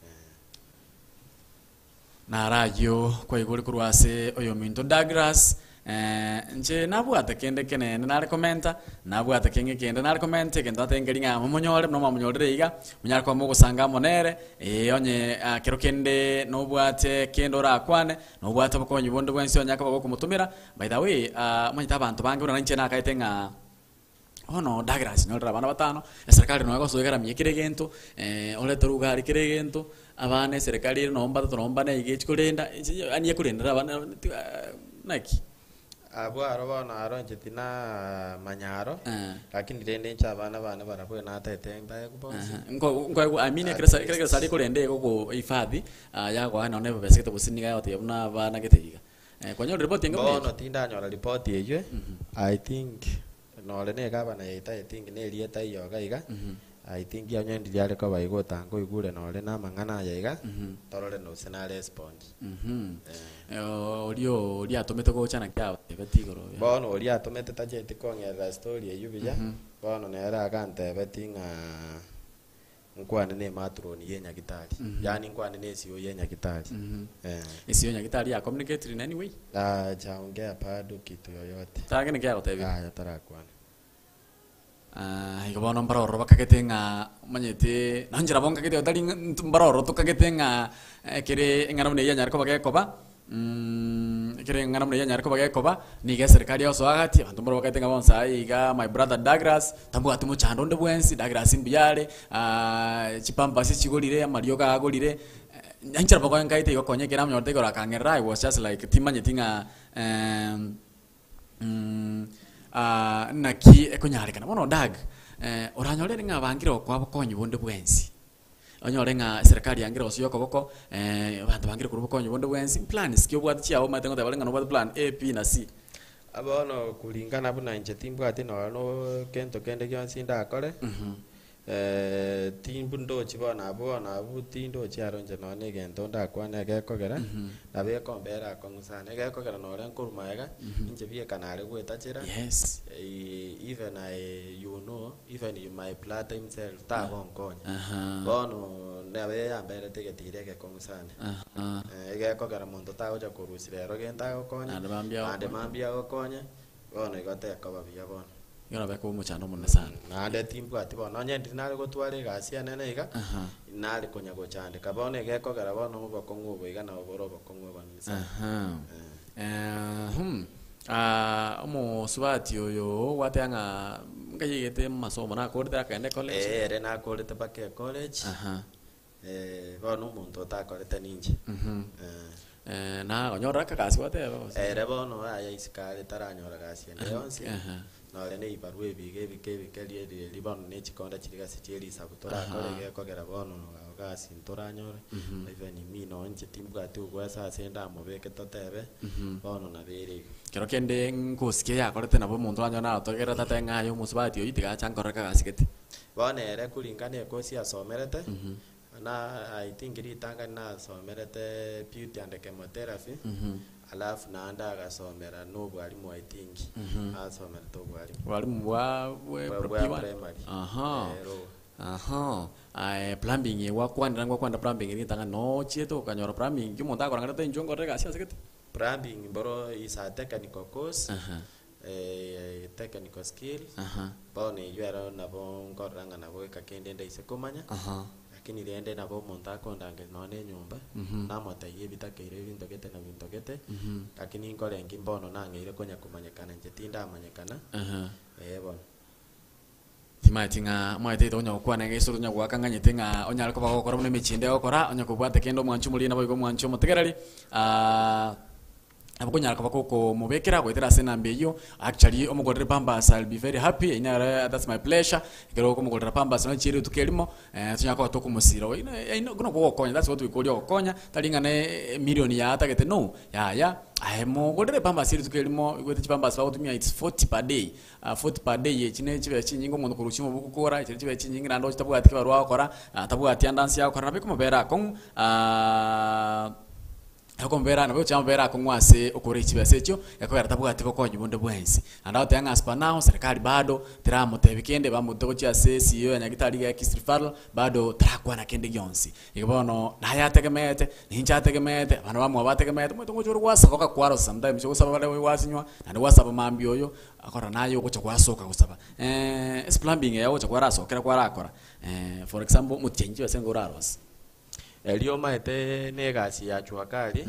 Eh. Naro ayio kwaigure korwa ase oyominto Douglas, eh, inche nabwate kende ekenene nare komenta, nabwate keng'e kende nare komenta egento natengeri ng'a momonyore buna mwamonyorire iga, monyare koba mogosanga amo nere, eh, onye ah, kero kende nobwate kende orakwane, nobwate obokonyi bonde bwensi onye akoba gokomotomera, by the way, ah, omanyete abanto bange buna inche nakaete ng'a. Bono Douglas nyorire abana batano, eserekari nonya egosoa egaramie kera egento, orete rugari kera egento, abana eserekari ere nonye mbatato nonye mbane iga echi korenda, inche yaani ekorendera abana naki? Abwo aro bono aro inche tinamanya aro, lakini rende inche abana bane barabwo natete mbaegwe bonsi. Nko nkoegwa I mean ekero esa ekero egesare ekorenda egokohifadhi, yagoa nonye na ebesa gete gose niga egotebia buna abana gete iga. Kwanyorire ripoti enga buna Bono eyio? tindanyora ripoti eyio, I think nore na egavana yaito I think na erieta iyoga iga, I think onye ndiri are koba iga otanga oigure nore na amang'ana aya iga, torore nose na respond. Eh. Oria oria atomete gocha naki abatebeti igoro ya. Bono oria atomete tacheti kong'erera story eyio buya, bono nere agantebeti ng'a Nkwane ne ematroni ye nyagitari, yaani nkwane ne esio ye nyagitari. Eh. Esio nyagitari ya communicate in any way? Hajaongea bado kitu yoyote. Tara kende kiagotebire? Yaya tarakwana. Ah, igo bono mbare ororo bakagete ng'a omanyete nonye nabo nkagete otari ng'a mbare ororo tokagete ng'a ekere eng'ana buna eyio yanyare koba gekoba. Ekero eng'ana buna eyio yanyare koba gekoba, nigo eserikari egosoa gati, abanto mbaro bakaete ng'a bonsi aye iga my brother Douglas, tabwati mochando onde bwensi, Douglas mbuya are, chipampers chigorire, amariogo agorire, inche nabo nkaete igo konya ekero namonyorete igoro akang'erera I was just like timanyeti ng'a naki ekonyarekana. Bono Doug, oranyore ng'a bangire gokoa bokonyi bonde bwensi. Onyore ng'a eserekari yangire gosoyia okoboko, abanto bangire korwa obokonyi bonde bwensi, plans ki obwate chiago omanyete ngoteba ore ng'a nobwate plan A, B na C. Bono kuringana buna inche timbwati nonya no kento kende gionsi ndakore, timbu ndochi bono abwo bono abwo tindochi aro inche nonya na egento ndakwane egekogera, nabo ekombera akong'u sana, egekogera nore nkorwa magega, inche bieka nare goetachera, Yes. even I you know. Even you my brother himself tagonkonya. Bono nabo yamberete egetiri egekong'u sana. Eh, egekogera monto tagocha korusia rero gento agokonya, Naende mambia naende agokonye. mambia agokonye, bono igo tekoba buya bono. Igo nabo ekoba omochando omonene sana. Naende timbwati bono, onye ndiri nare gotwara egasi enene iga, nare konya gochandeka. Bono egekogera bono obokong'u obo iga nabo bore obokong'u obonene sana. Eh. Eeh, omosubati oyo gwateba ng'a nkaiyegete amasomo nakorete akagenda ecollege. Ee, ere nakorete mpaka ecollege, Aha. bono omonto otakorete ninche. Eh. Nagonyorera akagasi gwateba gose? Ere bono aye isiko are taranyora gasi ende yonsi, Aha. nore na ebibarua ebiga ebike ebike rieri erio bono na echikonda chiria gasi chie risabu torakore gekogera bono gasi ntoranyore, even me nonye inche timbwati ogwesa ase ndamobeke totebe, bono nabo ere igo. Kero kende nkosikia yakorete nabo omonto oranyore nagotogerera tatae ng'a aye omosubati oyio tiga ache ankorere kagasi gete. Bono ere kuringana ekosi asomerete, na I think ritang'ani nasomerete beauty and chemotherapy, alafu naende agasomera na obwalimu I think, asomerete obwalimu. Obwalimu bwa bwe Bwa P1? primary. Aha. Ero. Aha. Aye plumbing eye gwakwanera ngwakwanera plumbing ritang'ani nochiete okanyora plumbing ki omonto akorangeria inchuo nkorere egasi ase gete? Plumbing mboro is a technical course, Aha. technical skill, Aha. bono eywo ero nabo nkorora ng'a nabo goika kende ndaise komanya, Aha. lakini rende nabo omonto akondangeria nonya na enyomba, namotebia ebitakeire ebinto gete na binto gete, lakini nkore nki mbono nang'eire konya komanyekana inche tindamanyekana, Aha. eh bono. Timaeti ng'a mwaetete onya gokwana iga ase onya goaka ng'anyete ng'a onyare koba gokora buna emechie ende egokora, onye kobwate kende omwanchi omoria naboigo omwanchi omotegereri, nabo okonyara koba gokomobekera goetera ase enamba eyio, actually omogorere pampers I'll be very happy, eyio nere that's my pleasure, ekero okomogorera pampers nonye chiria rituko erimo, tonyare koba tokomosira oyi na buna okogokonya that's what we call ogokonya, tari ng'a ne emillion yaye atagete no, yaya, aye mogorere pampers rituko erimo, oigwete chipampers bagotumia it's 40 per day. 40 per day echi ne chibesa chinyinge omonto korusia omobuku kogora, echi ne chibesa chinyinge naende oche tabwati kibarua agokora, tabwati ande ansi agokora nabo ekomobera akong'u ekomobera nabo egochia yamobera akong'u ase okogora chibesa echio, ekogera tabwati bokonyi bonde bwensi. Naende agoteba ng'a as per now serikali bado teramotebi kende, bamotete gochia ase CEO ya Nyagetari iga ya Kisii Referral, bado tarakwana kende gionsi. Igo bono naye ategemeete, ninche ategemeete, abana bamwabo bategemeete, omanyete ngocha ore gwasaba ogakwarosa sometimes ogosaba bare gwasinywa, naende gwasaba mambia oyo, akora naye ogocha gwasoka gosaba. Ase plumbing eye ogocha kwarasokera kwarakora, for example omotienyi chibesa nigo orarosie. Erio omanyete na egasi ya jua kali,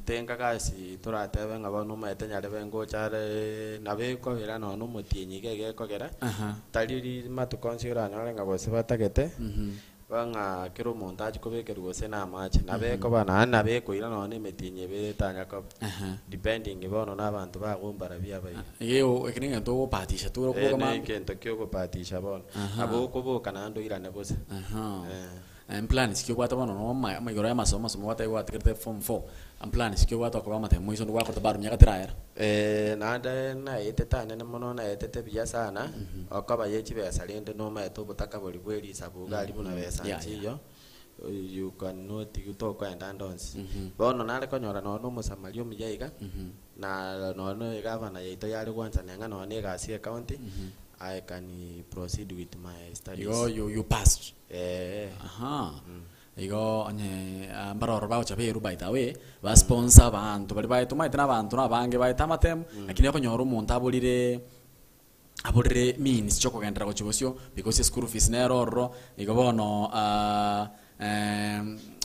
tenga gasi toratebe ng'a bono omanyete nyarebe ngocha are nabo ekobera nonya na omotienyi iga iga ekogera, tari rimatuko onsi oranyore ng'a gose batagete. Ng'a kera omonto achie kobekerwa gose na amache, nabo ekoba naende nabo ekoira nonya na emetienyi ebere etanya koba, depending bono na abanto bagombara buya baiga. Igo eke negento ogopatisha tu Eh, okoboka na mambia. egento kia ogopatisha bono. Aha. Nabo okoboka naende oirane bosa. Aha. Eh. Mplans ki obwate bono no ama amaiga ya amasomo amasomo gwateba gwatigerete form four, mplans ki obwate okoba amatemo moiso onde gwakorete bado miaka terayera? Naende naetete anene mono naetete buya sana, okoba ye chibesa rende nomaete obotaka boria bwe risabu iga aria buna besa Yeah, yeah. nchiyo, you cannot tokoenda ande onsi. Bono nare konyora nonya na omosamaria omuya iga, na nonya na egavana yaito yare gwanchania ng'a nonya na egasi ya ecounty, I can proceed with my studies. Igo you you passed. Eeh. Aha. Igo onye mbaroro bagocha beru by the way, ba sponsor abanto baria baetwe omanyete na abanto na abange baete amatemu, lakini okonyora omonto aborire aborire means chia okogenderera gochia bosio because eschool fees nere ororo, igo bono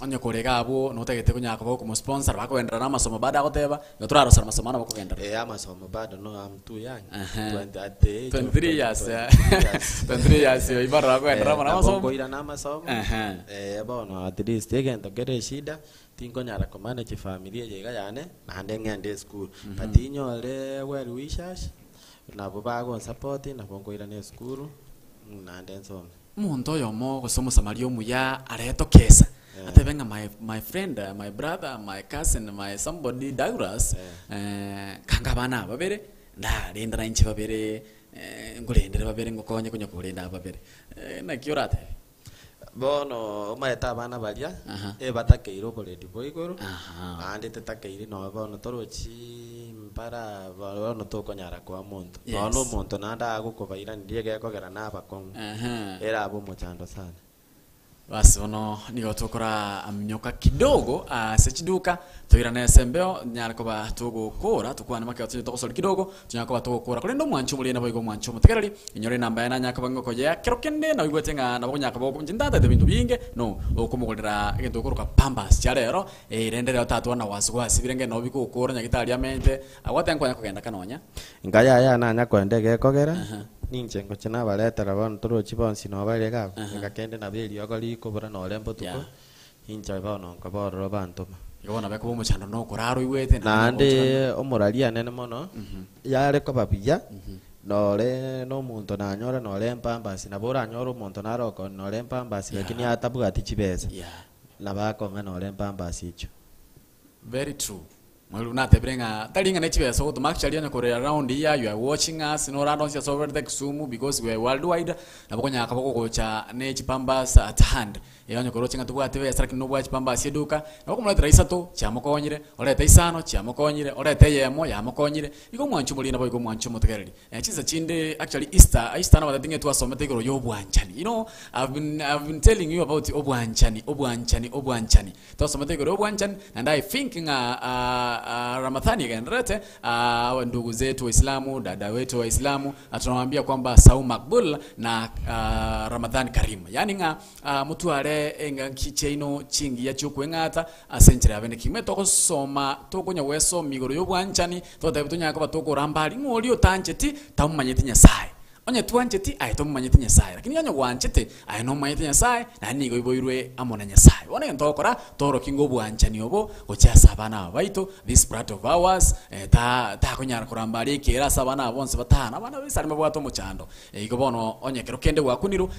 onye kore iga abwo notagete konya koba okomosponsor bakogenderera na amasomo bado agoteba, igo torarosera amasomo aya nabo okogenderera. Eh, amasomo bado no am too young. Ehe. 20 at the age of 23 years, 23 years. 23 years oyo barora bakogenderera Eh, amo na nabo amasomo. nkoirana amasomo. Ehe. Eh, bono at least egento kere eshida, tinkonyara komanage efamiri eye iga yane, naende ng'ende esukuru. But inyore well wishers, nabo bagonsupport, nabo nkoirana esukuru, naende nsome. Omonto oyomo gose Omosamaria omuya aretokesa, atebe ng'a my, my friend, my brother, my cousin, my somebody Douglas, kanga abana aba babere, ndarende nainche babere, nkorendere babere ngokonye konya korenda aba babere. Naki oratebe? Bono omanyete abana baria, Aha. ebatakeire oborendi bwa igoro, Aha. naende tetakeiri nonya bono torochi mpara bono tokonyara koa monto. Yes. Nonya na omonto naende agokobairaneria egekogera na abakong'u, Aha. erabe omochando sana. Basi bono nigo tokora minyoka kidogo ase chiduka toirane ase embeo nyare koba togokora tokwane make otinye togosori kidogo tonyare koba togokora korende omwanchi omoriri naboigo omwanchi omotegereri inyore enamba yaye nanyare koba ngokoyea kero kende naigwete ng'a nabo okonyara koba inche ntatete binto binge no okomogorera egento okoroka pampers chia rero eh rende rero tatwara na wasi wasi birenge nabo bigokora nyagetari amente agwate nkonya kogenda ka nonya. Nka yaya nanya koenda egekogera, ninche ngochia nabaretera bono torochi bonsi noo bare iga abwo, nka kende nabo eriogo rikobora nore mbotuko, Yeah. inche bono nkoba ororo bantoma. Igo bono bekoba omochando nokorara oigwete naende Naende gochorana. omoraria anene mono, yare koba buya, nore na omonto nanyora nore empambasi, nabo oranyore omonto nare okoonia nore empambasi lakini Yeah. atabwati chibesa, Yeah. nabo akong'a nore empambasi echio. Very true. Mwalimu natebire ng'a tari ng'a ne chibesa ogotoma actually onye kore around here you are watching us norande onsi ase oberete Kisumu because we are worldwide nabo okonyara koba ogogocha ne chipambas at hand. Eh onye koroche ng'a tobwati besa lakini nobwate chipambas eduka, nabo okomoretera isato chiamokonyire, orete isano chiamokonyire, orete eyemo yamokonyire, igo omwanchi omoria naboigo omwanchi omotegereri. Chinsa chinde actually Easter, Easter nabatebeti ng'a twasomete igoro ya obwanchani. You know, I've been, I've been telling you about obwanchani, obwanchani, obwanchani. Twasomete igoro ya obwanchani, naende I think ng'a Ramadhani egendererete, ndugu zetu Waislamu, dada wetu Waislamu, tunawaambia kwamba Saum Makbul na Ramadhan Karim. Yaani ng'a motware engaki chiaino chingiya chiokweng'ata ase enchera ya bene kegima. Togosoma tokonya gwesomia igoro ya obwanchani, totebe tonyare koba tokoramba aria ng'a oria otancheti tamomanyeti Nyasaye. Onye twancheti, aye tomomanyeti Nyasae, lakini onye gwanchete, aye nomomanyete Nyasae, naende nigo oiboirwe amo na Nyasae. Bono egento togokora, toorokie ng'a obwanchani obo gochia ase abana aba baito, this brat of ours, ta takonyara koramba aria ekero ase abana aba bonsi batano, abana ba esare mbabwate omochando. Igo bono onye ekero kende gwakunirwe,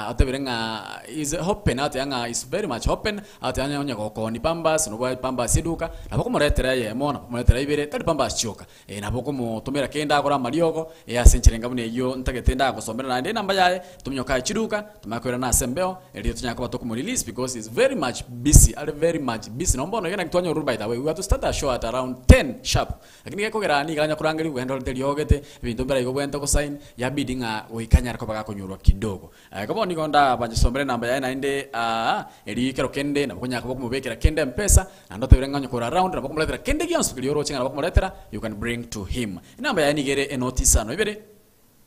otebire ng'a is open, agotebi ng'a is very much open, agotebi onye onye gokoonia pampers, nobwate pampers eduka, nabo okomoretera eyemo, nabo okomoretera ibere, tari pampers chioka. Ee, nabo okomotomera kende agore amariogo, ee, ase enchera enga buna eyio ntagete ndagosomera naende enamba yaye, tominyoke aye chiduka, tomanye koirana ase embeo, erio tonyare koba tokomorelease because he's very much busy, are very much busy. Nonya bono iga naki twanyorire by the way, we were to start our show at around 10 sharp, lakini gekogera nigo anya korangeria ogende orente riogete, ebinto mbire iga obwenerete gosign, yabidi ng'a goika anyare koba gakonyorwa kidogo. Igo bono nigo ndabansomere enamba yaye naende aa, erio ekero kende nabo okonyara koba okomobekera kende mpesa, naende otebire ng'a onye kore around nabo okomoretera kende gionsi keria oroche ng'a nabo okomoretera, you can bring to him. Enamba yaye nigo ere enoti isano ibere,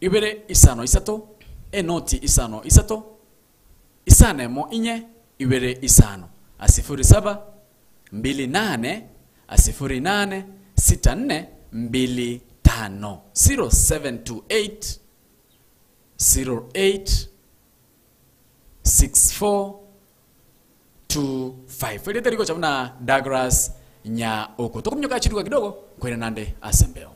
ibere isano isato, enoti isano isato, isano emo inye, ibere isano, sifuri saba, mbili nane, sifuri nane, sita nne, mbili tano, 0728. 086425 erieta rigocha buna Douglas Nyaoko. Tokominyoka chiduka kidogo nkoira nande ase embeo.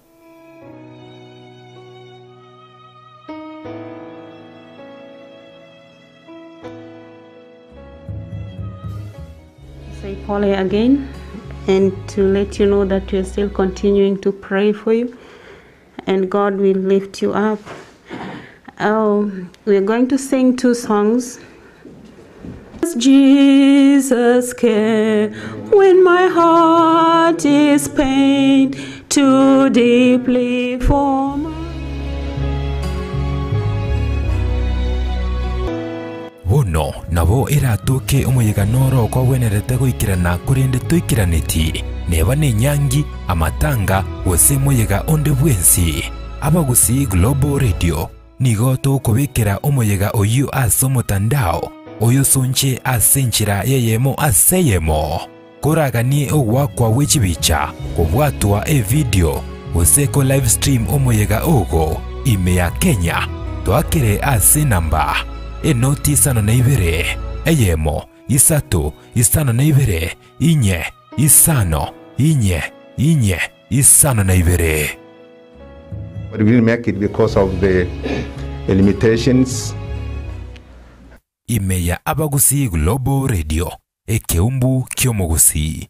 Say pole again and to let you know that we are still continuing to pray for you and God will lift you up. Oh, we are going to sing two songs. Jesus care when my heart is pained too deeply for my Bono nabo eratoke omoyega noro okogwenerete goikerana korende toikeraneti, neba nenyangi, amatanga, gose moyega onde bwensi. Abagusii Global Radio nigo togokobekera omoyega oyio ase omotandao oyosonche ase enchera y'eyemo ase eyemo. Koraganie ogoakwa gwe chibicha, kobwatwa evidio, gose ko live stream omoyega ogo ime ya Kenya, toakere ase enamba enoti isano na ibere, eyemo, isato, isano na ibere, inye, isano, inye, inye, isano na ibere. But we didn't make it because of the limitations. Ime ya Abagusii Global Radio, ekeumbu ki'omogusii.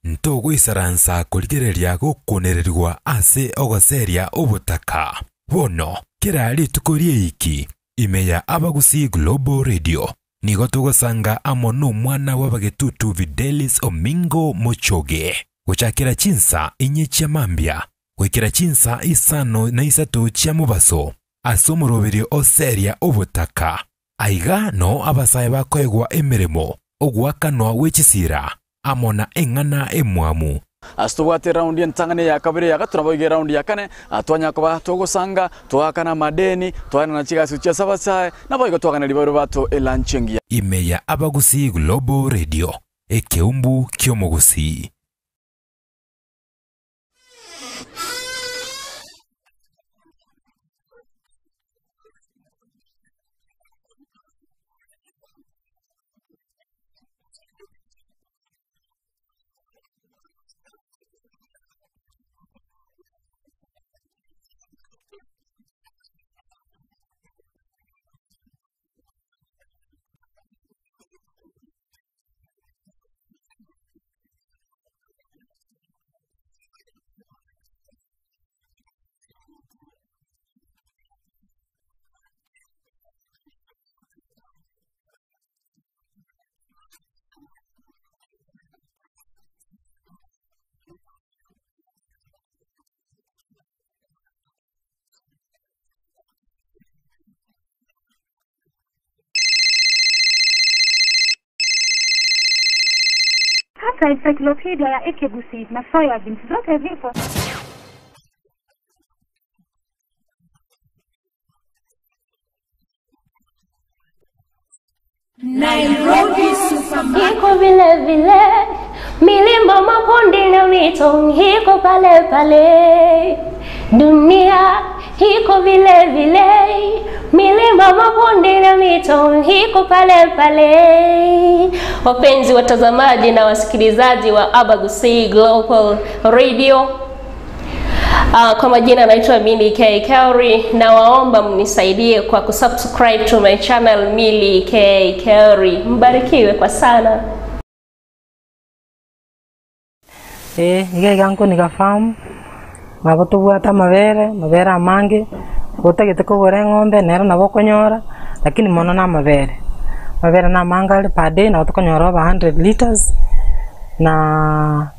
Ntogoisaransa korigereria gokunererigwa ase ogoseria obotaka. Bono, kera rituko ri'eiki, ime ya Abagusii Global Radio, nigo togosanga amo nomwana bw'abagetutu Fidelis Omingo Mochoge, gochakera chinsa inye chia mambia goikera chinsa isano na isato chia mobaso, ase omoroberio o Seria obotaka. Aiga noo abasae bakoegwa emeremo, ogoakanwa gwe chisira, amo na eng'ana emwamu. Ase tobwate eraundi entang'ani, eya kabere, eya gatato, naboigo eraundi ya kane, twanyara koba togosanga, twaakana amadeni, twaenana chigasi gochia ase abasae, naboigo twaganeria bairwe bato elanchi engiya. Ime ya Abagusii Global Radio, ekeumbu ki'omogusii. Hata encyclopedia ya Ekegusi na soya beans zote zipo. Nairobi iko vile vile, milima, mabonde na mito iko pale pale. Dunia iko vile vile, milima, mabonde na mito iko pale pale. Wapenzi watazamaji na wasikilizaji wa Abagusii Global Radio, kwa majina naitwa Milly K Kauri, na waomba mnisaidie kwa kusubscribe to my channel Milly K Kauri. Mbarikiwe kwa sana. Ee, iga iga nkoniga farm, nabo tobwate amabere, amabere amange, otagete kogora eng'ombe nero nabo okonyora, lakini mono na amabere. Amabere na amange are per day nabo tokonyora over 100 litres, na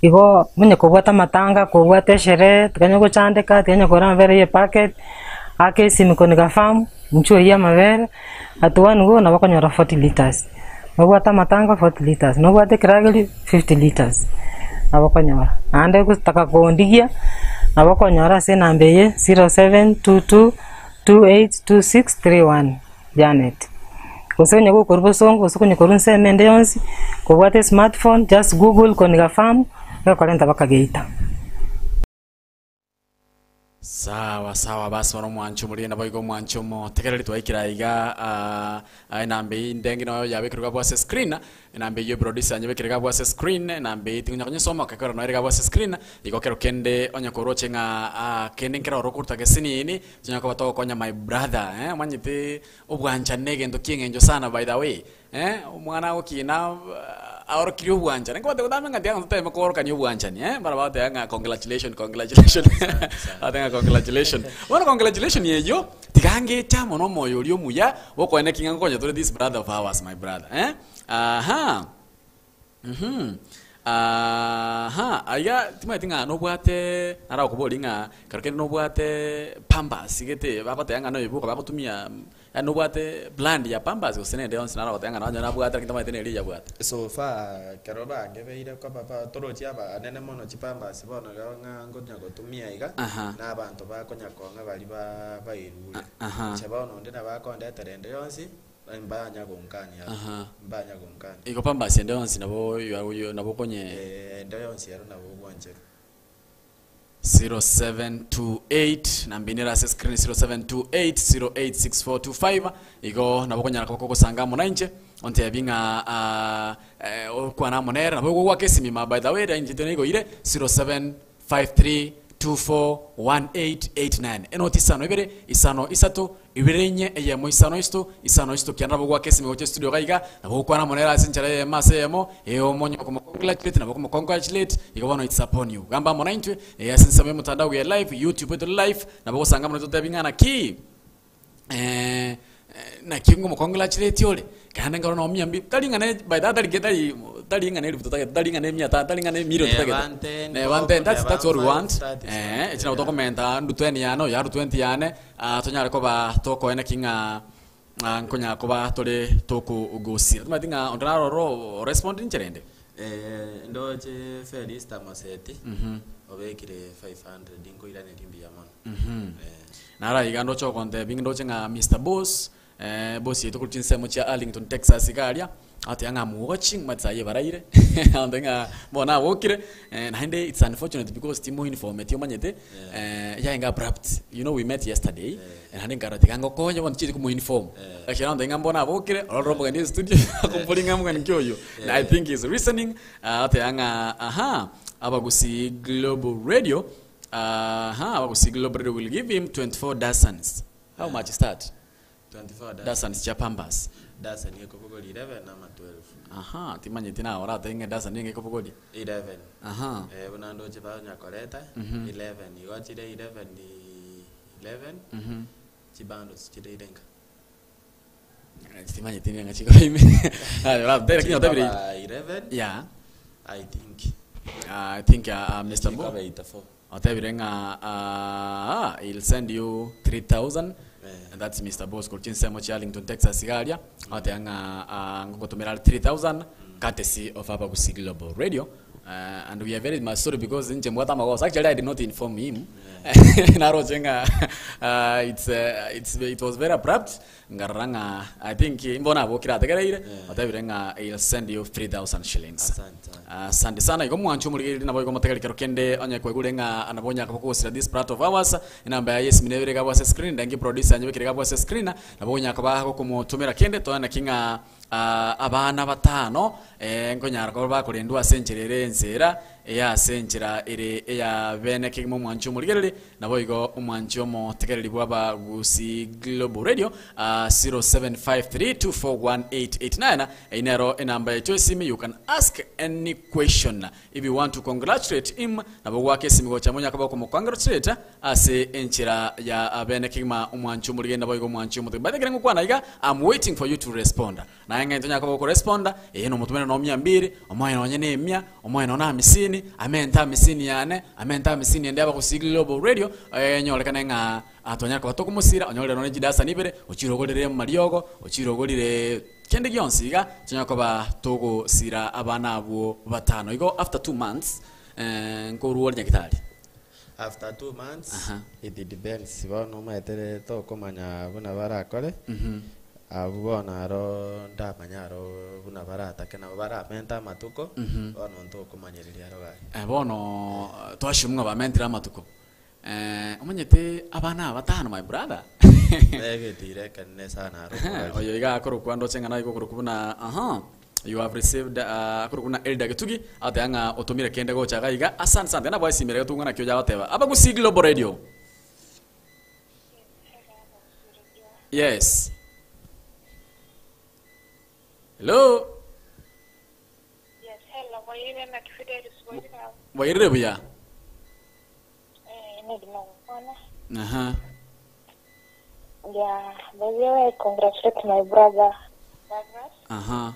igo onye kobwate amatanga, kobwate esherehe, tikanya gochandeka, tikanya kogora amabere ya epacket, ake esimi koniga farm, inchuo oywo amabere, at one go nabo okonyora 40 litres. Nobwate amatanga 40 litres, nobwate ekerageri 50 litres, nabo okonyora. Naende gotaka kondigia, nabo okonyora ase enamba eye 0722282631 Janet. Gose onye gokorwa bosongo gose onye korwa ensemo ende yonsi, kobwate esmartphone, just google Koniga Farm, egokorenta mpaka geita. Sawa sawa basi bono omwancho omoria naboigo omwancho omotegereri twaikire aiga ah, ah, enamba eyio ndenge noyo yabekirwe abwo ase screen enamba eyio eproducer yanyebekire iga abwo ase screen enamba eyio ting'onya konyesoma ekero noyo ere iga abwo ase screen igo kero kende onye koroche ng'a ah, kende nkere oro okoruta gesinini tonya koba togokonya my brother eh, omanyete obwanchani na egento kieng'encho sana by the way Eh, omwana agokina aorokirie obwanchani. Nkobatebia gotame ng'a tiga toteme koorokania obwanchani eh, mbara bagoteba ng'a congratulation congratulation bagoteba ng'a congratulation. Bono congratulation eyio, tiga ngeche amo na omoyo oria omuya, bokoene ki ng'a nkokonya tore this brother of ours my brother eh, aha uhum aha aiga timanyeti ng'a nobwate narakoborie ng'a ekero kende nobwate pampers gete bagoteba ng'a noebuka bagotumia Yaani nobwate brand ya pampers gose nende yonsi naro ogoteba ng'a nonye nabwate lakini tamanyeti neri eyabwate. So far ekero bangebeire koba ba torochi abanene mono chipampers bono iga ng'a nkonya gotumia iga, Aha. na abanto bakonya kong'a baria ba bairure. Aha. Inche bono onde nabo akondetera ende yonsi, mbanya gonkania abwo, Aha. mbanya gonkania. Igo pampers ende yonsi nabo you are you nabo okonye. Eeh ende yonsi ero nabo ogwancherwa. 0728 namba ine ere ase screen 0728086425 igo nabo okonyara koba kogosanga amo nainche ontebi ng'a ah, eh, okwane amo nere nabo ogoaka esimi ma by the way line yaito naigoire 0753241889 enoti isano ibere isano isato Ibere inye, eyemo isano isato, isano isato kianda nabo goaka esimi gocha estudio iga iga, nabo gokwana amo nere ase enchera eyemo ase eyemo, ee omonye okomocongratulate nabo okomocongratulate, igo bono it's upon you. Gamba amo naintwe, ee ase ensemo y'omotandao ya live, YouTube etore live, nabo gosanga amo naintwe totebi ng'a naki naki ngomocongratulate ore, Naende nkarora Naomi ambi, tari ng'a ne by the way tari tari tari ng'a ne elifu totagete, tari ng'a ne mia tano, tari ng'a ne million Neba totagete. nten Neba nten, that's neba that's what we five, want. that is Eh, what echi nabo yeah. tokomenta ndu 20 yane, oyo aru 20 yane, ah, tonyare koba tokoena ki ng'a ah, nkonya koba tore tokogosira. Tomanyeti ng'a onde naro oro orespond inchera ende? Eh, ndoche Felista Moseti, obekire 500 nkoiraneria mbuya mono. Eh. Naro iga ndoche ogontebia ndoche ng'a Mister Boss, Boss yaito korwa chinsemo chia Arlington, Texas iga aria, agateba ng'a am watching omanyete saii ebaraire, agontebia ng'a bono nabokire, naende it's unfortunate because timoinformeti omanyete, yarenge abrupt, you know we met yesterday, naende nkarora tiga ngokonye bono tichieti komoinform, ekero agontebia ng'a mbono abokire, ororo omogeni estudio, akomboria ng'a omogeni ki oyio, I think he's listening, agoteba ng'a aha, Abagusii Global Radio, aha, Abagusii Global Radio will give him 24 dozens. How much is that? 24 dozen. Dozens chia pampers. Dozen ekobogoria 11 ama 12. Aha, timanyeti naye oratebe ng'a edozen nigo ekobogoria. 11. Aha. Eh, buna ndoche banya koreta 11 igo chire 11 11 chibundles chire irenga. Timanyeti nigo chikoba ime. Aye oratebe lakini otebire Chikoba 11 Yeah. I think. I think Mr. Bo. Chikoba 84. Otebire ng'a aah he'll send you 3000 and that's Mister Boss korwa chinsemo chia Arlington Texas iga aria, agoteba ng'a aah ngogotomera are 3000 courtesy of Abagusii Global Radio. And we are very much sorry because inche mbwate amagoso. Actually I did not inform him. Naroche ng'a it's, it's, it was very abrupt. Nkarora ng'a I think mbono abokire ategereire, otebire ng'a he'll send you 3000 shillings. Asante sana. Asante sana. Igo mwanche omorigereria nabo igo motegere kero kende onye kwaigure ng'a nabo onyaka gosira this part of ours enamba yaye esimi nebe ere iga ase screen ndengi producer anyebekere iga ase screen nabo onyaka ba gokomotomera kende tone naki ng'a abana batano nkonyara koba bakorendwa ase enchera ere ensera eya ase enchera ere eya bene kegima omwanchi omorigereria naboigo omwanchi omotegereri bw'Abagusii Global Radio 0753241889 eyio nero enamba yaito esimi you can ask any question if you want to congratulate him nabo gwaka esimi gocha monya koba okomocongratulate ase enchera ya bene kegima omwanchi omorigereria naboigo omwanchi omotegereri. By the way ekero ngokwana iga I'm waiting for you to respond. Naye ng'a intwe nyare koba okoresponda, ee nomotomere nonya mia mbiri, omoe nonye na emia, omoe nonya na amisini, amente amisini yane, amente amisini ende Abagusii Global Radio, enyorekane ng'a twanyara koba tokomosira, onyorire nonya chidasani ibere, ochire ogorere amariogo, ochire ogorire kende gionsi iga, tonyare koba togosira abana abwo batano. Igo after 2 months, nkorwa ore nyagetari. After 2 months, it depends bono omanyete tokomanya buna barakore. Abwo bono aro ndamanya aro buna baratake nabo baramente amatuko. Bono ntokomanyereria aro gaki. Bono twashumu ng'a bamentire amatuko. Omanyete abana aba batano my brother. Negetire ekenene sana aro okogari. Oyo iga akorokwa ndoche ng'a naye gokorokwa buna aha you have received akorokwa buna Elder Gitugi agoteba ng'a otomire kende gocha iga iga asante sana tiga nabwasimire gotung'a naki oyo agoteba. Abagusii Global Radio. Yes. Hello. Yes, hello, Bwairire naki Fidelis bwairire abo. Bwairire buya. Eh, nedi nagokwana. Aha. Yeah, by the way, I congratulate my brother Douglas. Aha.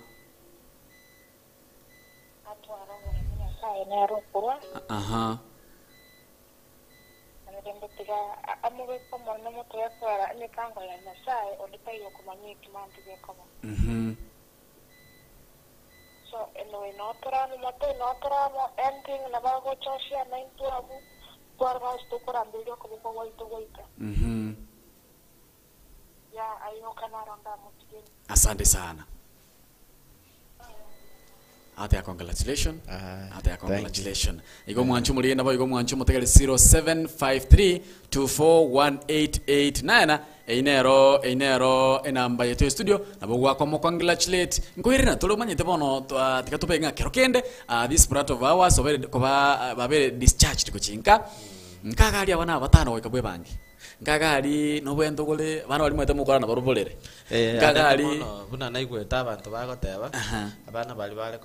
Atwara omoremi Nyasaye nere okorwa. Aha. Namirembe tiga amobeke omoremi omotoe kwara emipango ya Nyasaye onde taiyo okomanya ekimanti gekoba. So anyway, notoramo moto notoramo anything nabagochoshia naintwe abu twarora ase tokoramberia okoboko gwaito goika. Ya ayoka naronda amotigeri. Asante sana. Ate congratulation. Ah, Ate thank you. congratulation. Igo mwanchu muri nabo igo mwanchu mutegere 0753241889 einero einero enamba yetu ya studio nabo gwakwa congratulate nkoirira tuli omanyete bono tika tube ng'a kero kende this part of ours obere koba babere discharged gochinka nkagari abana abatano goika bwe bangi nkagari nobwento gore bana bari mwete mokora nabo ruborere Eh, nkagari anene mono buna naigwete abanto bagoteba Aha. abana bari bare.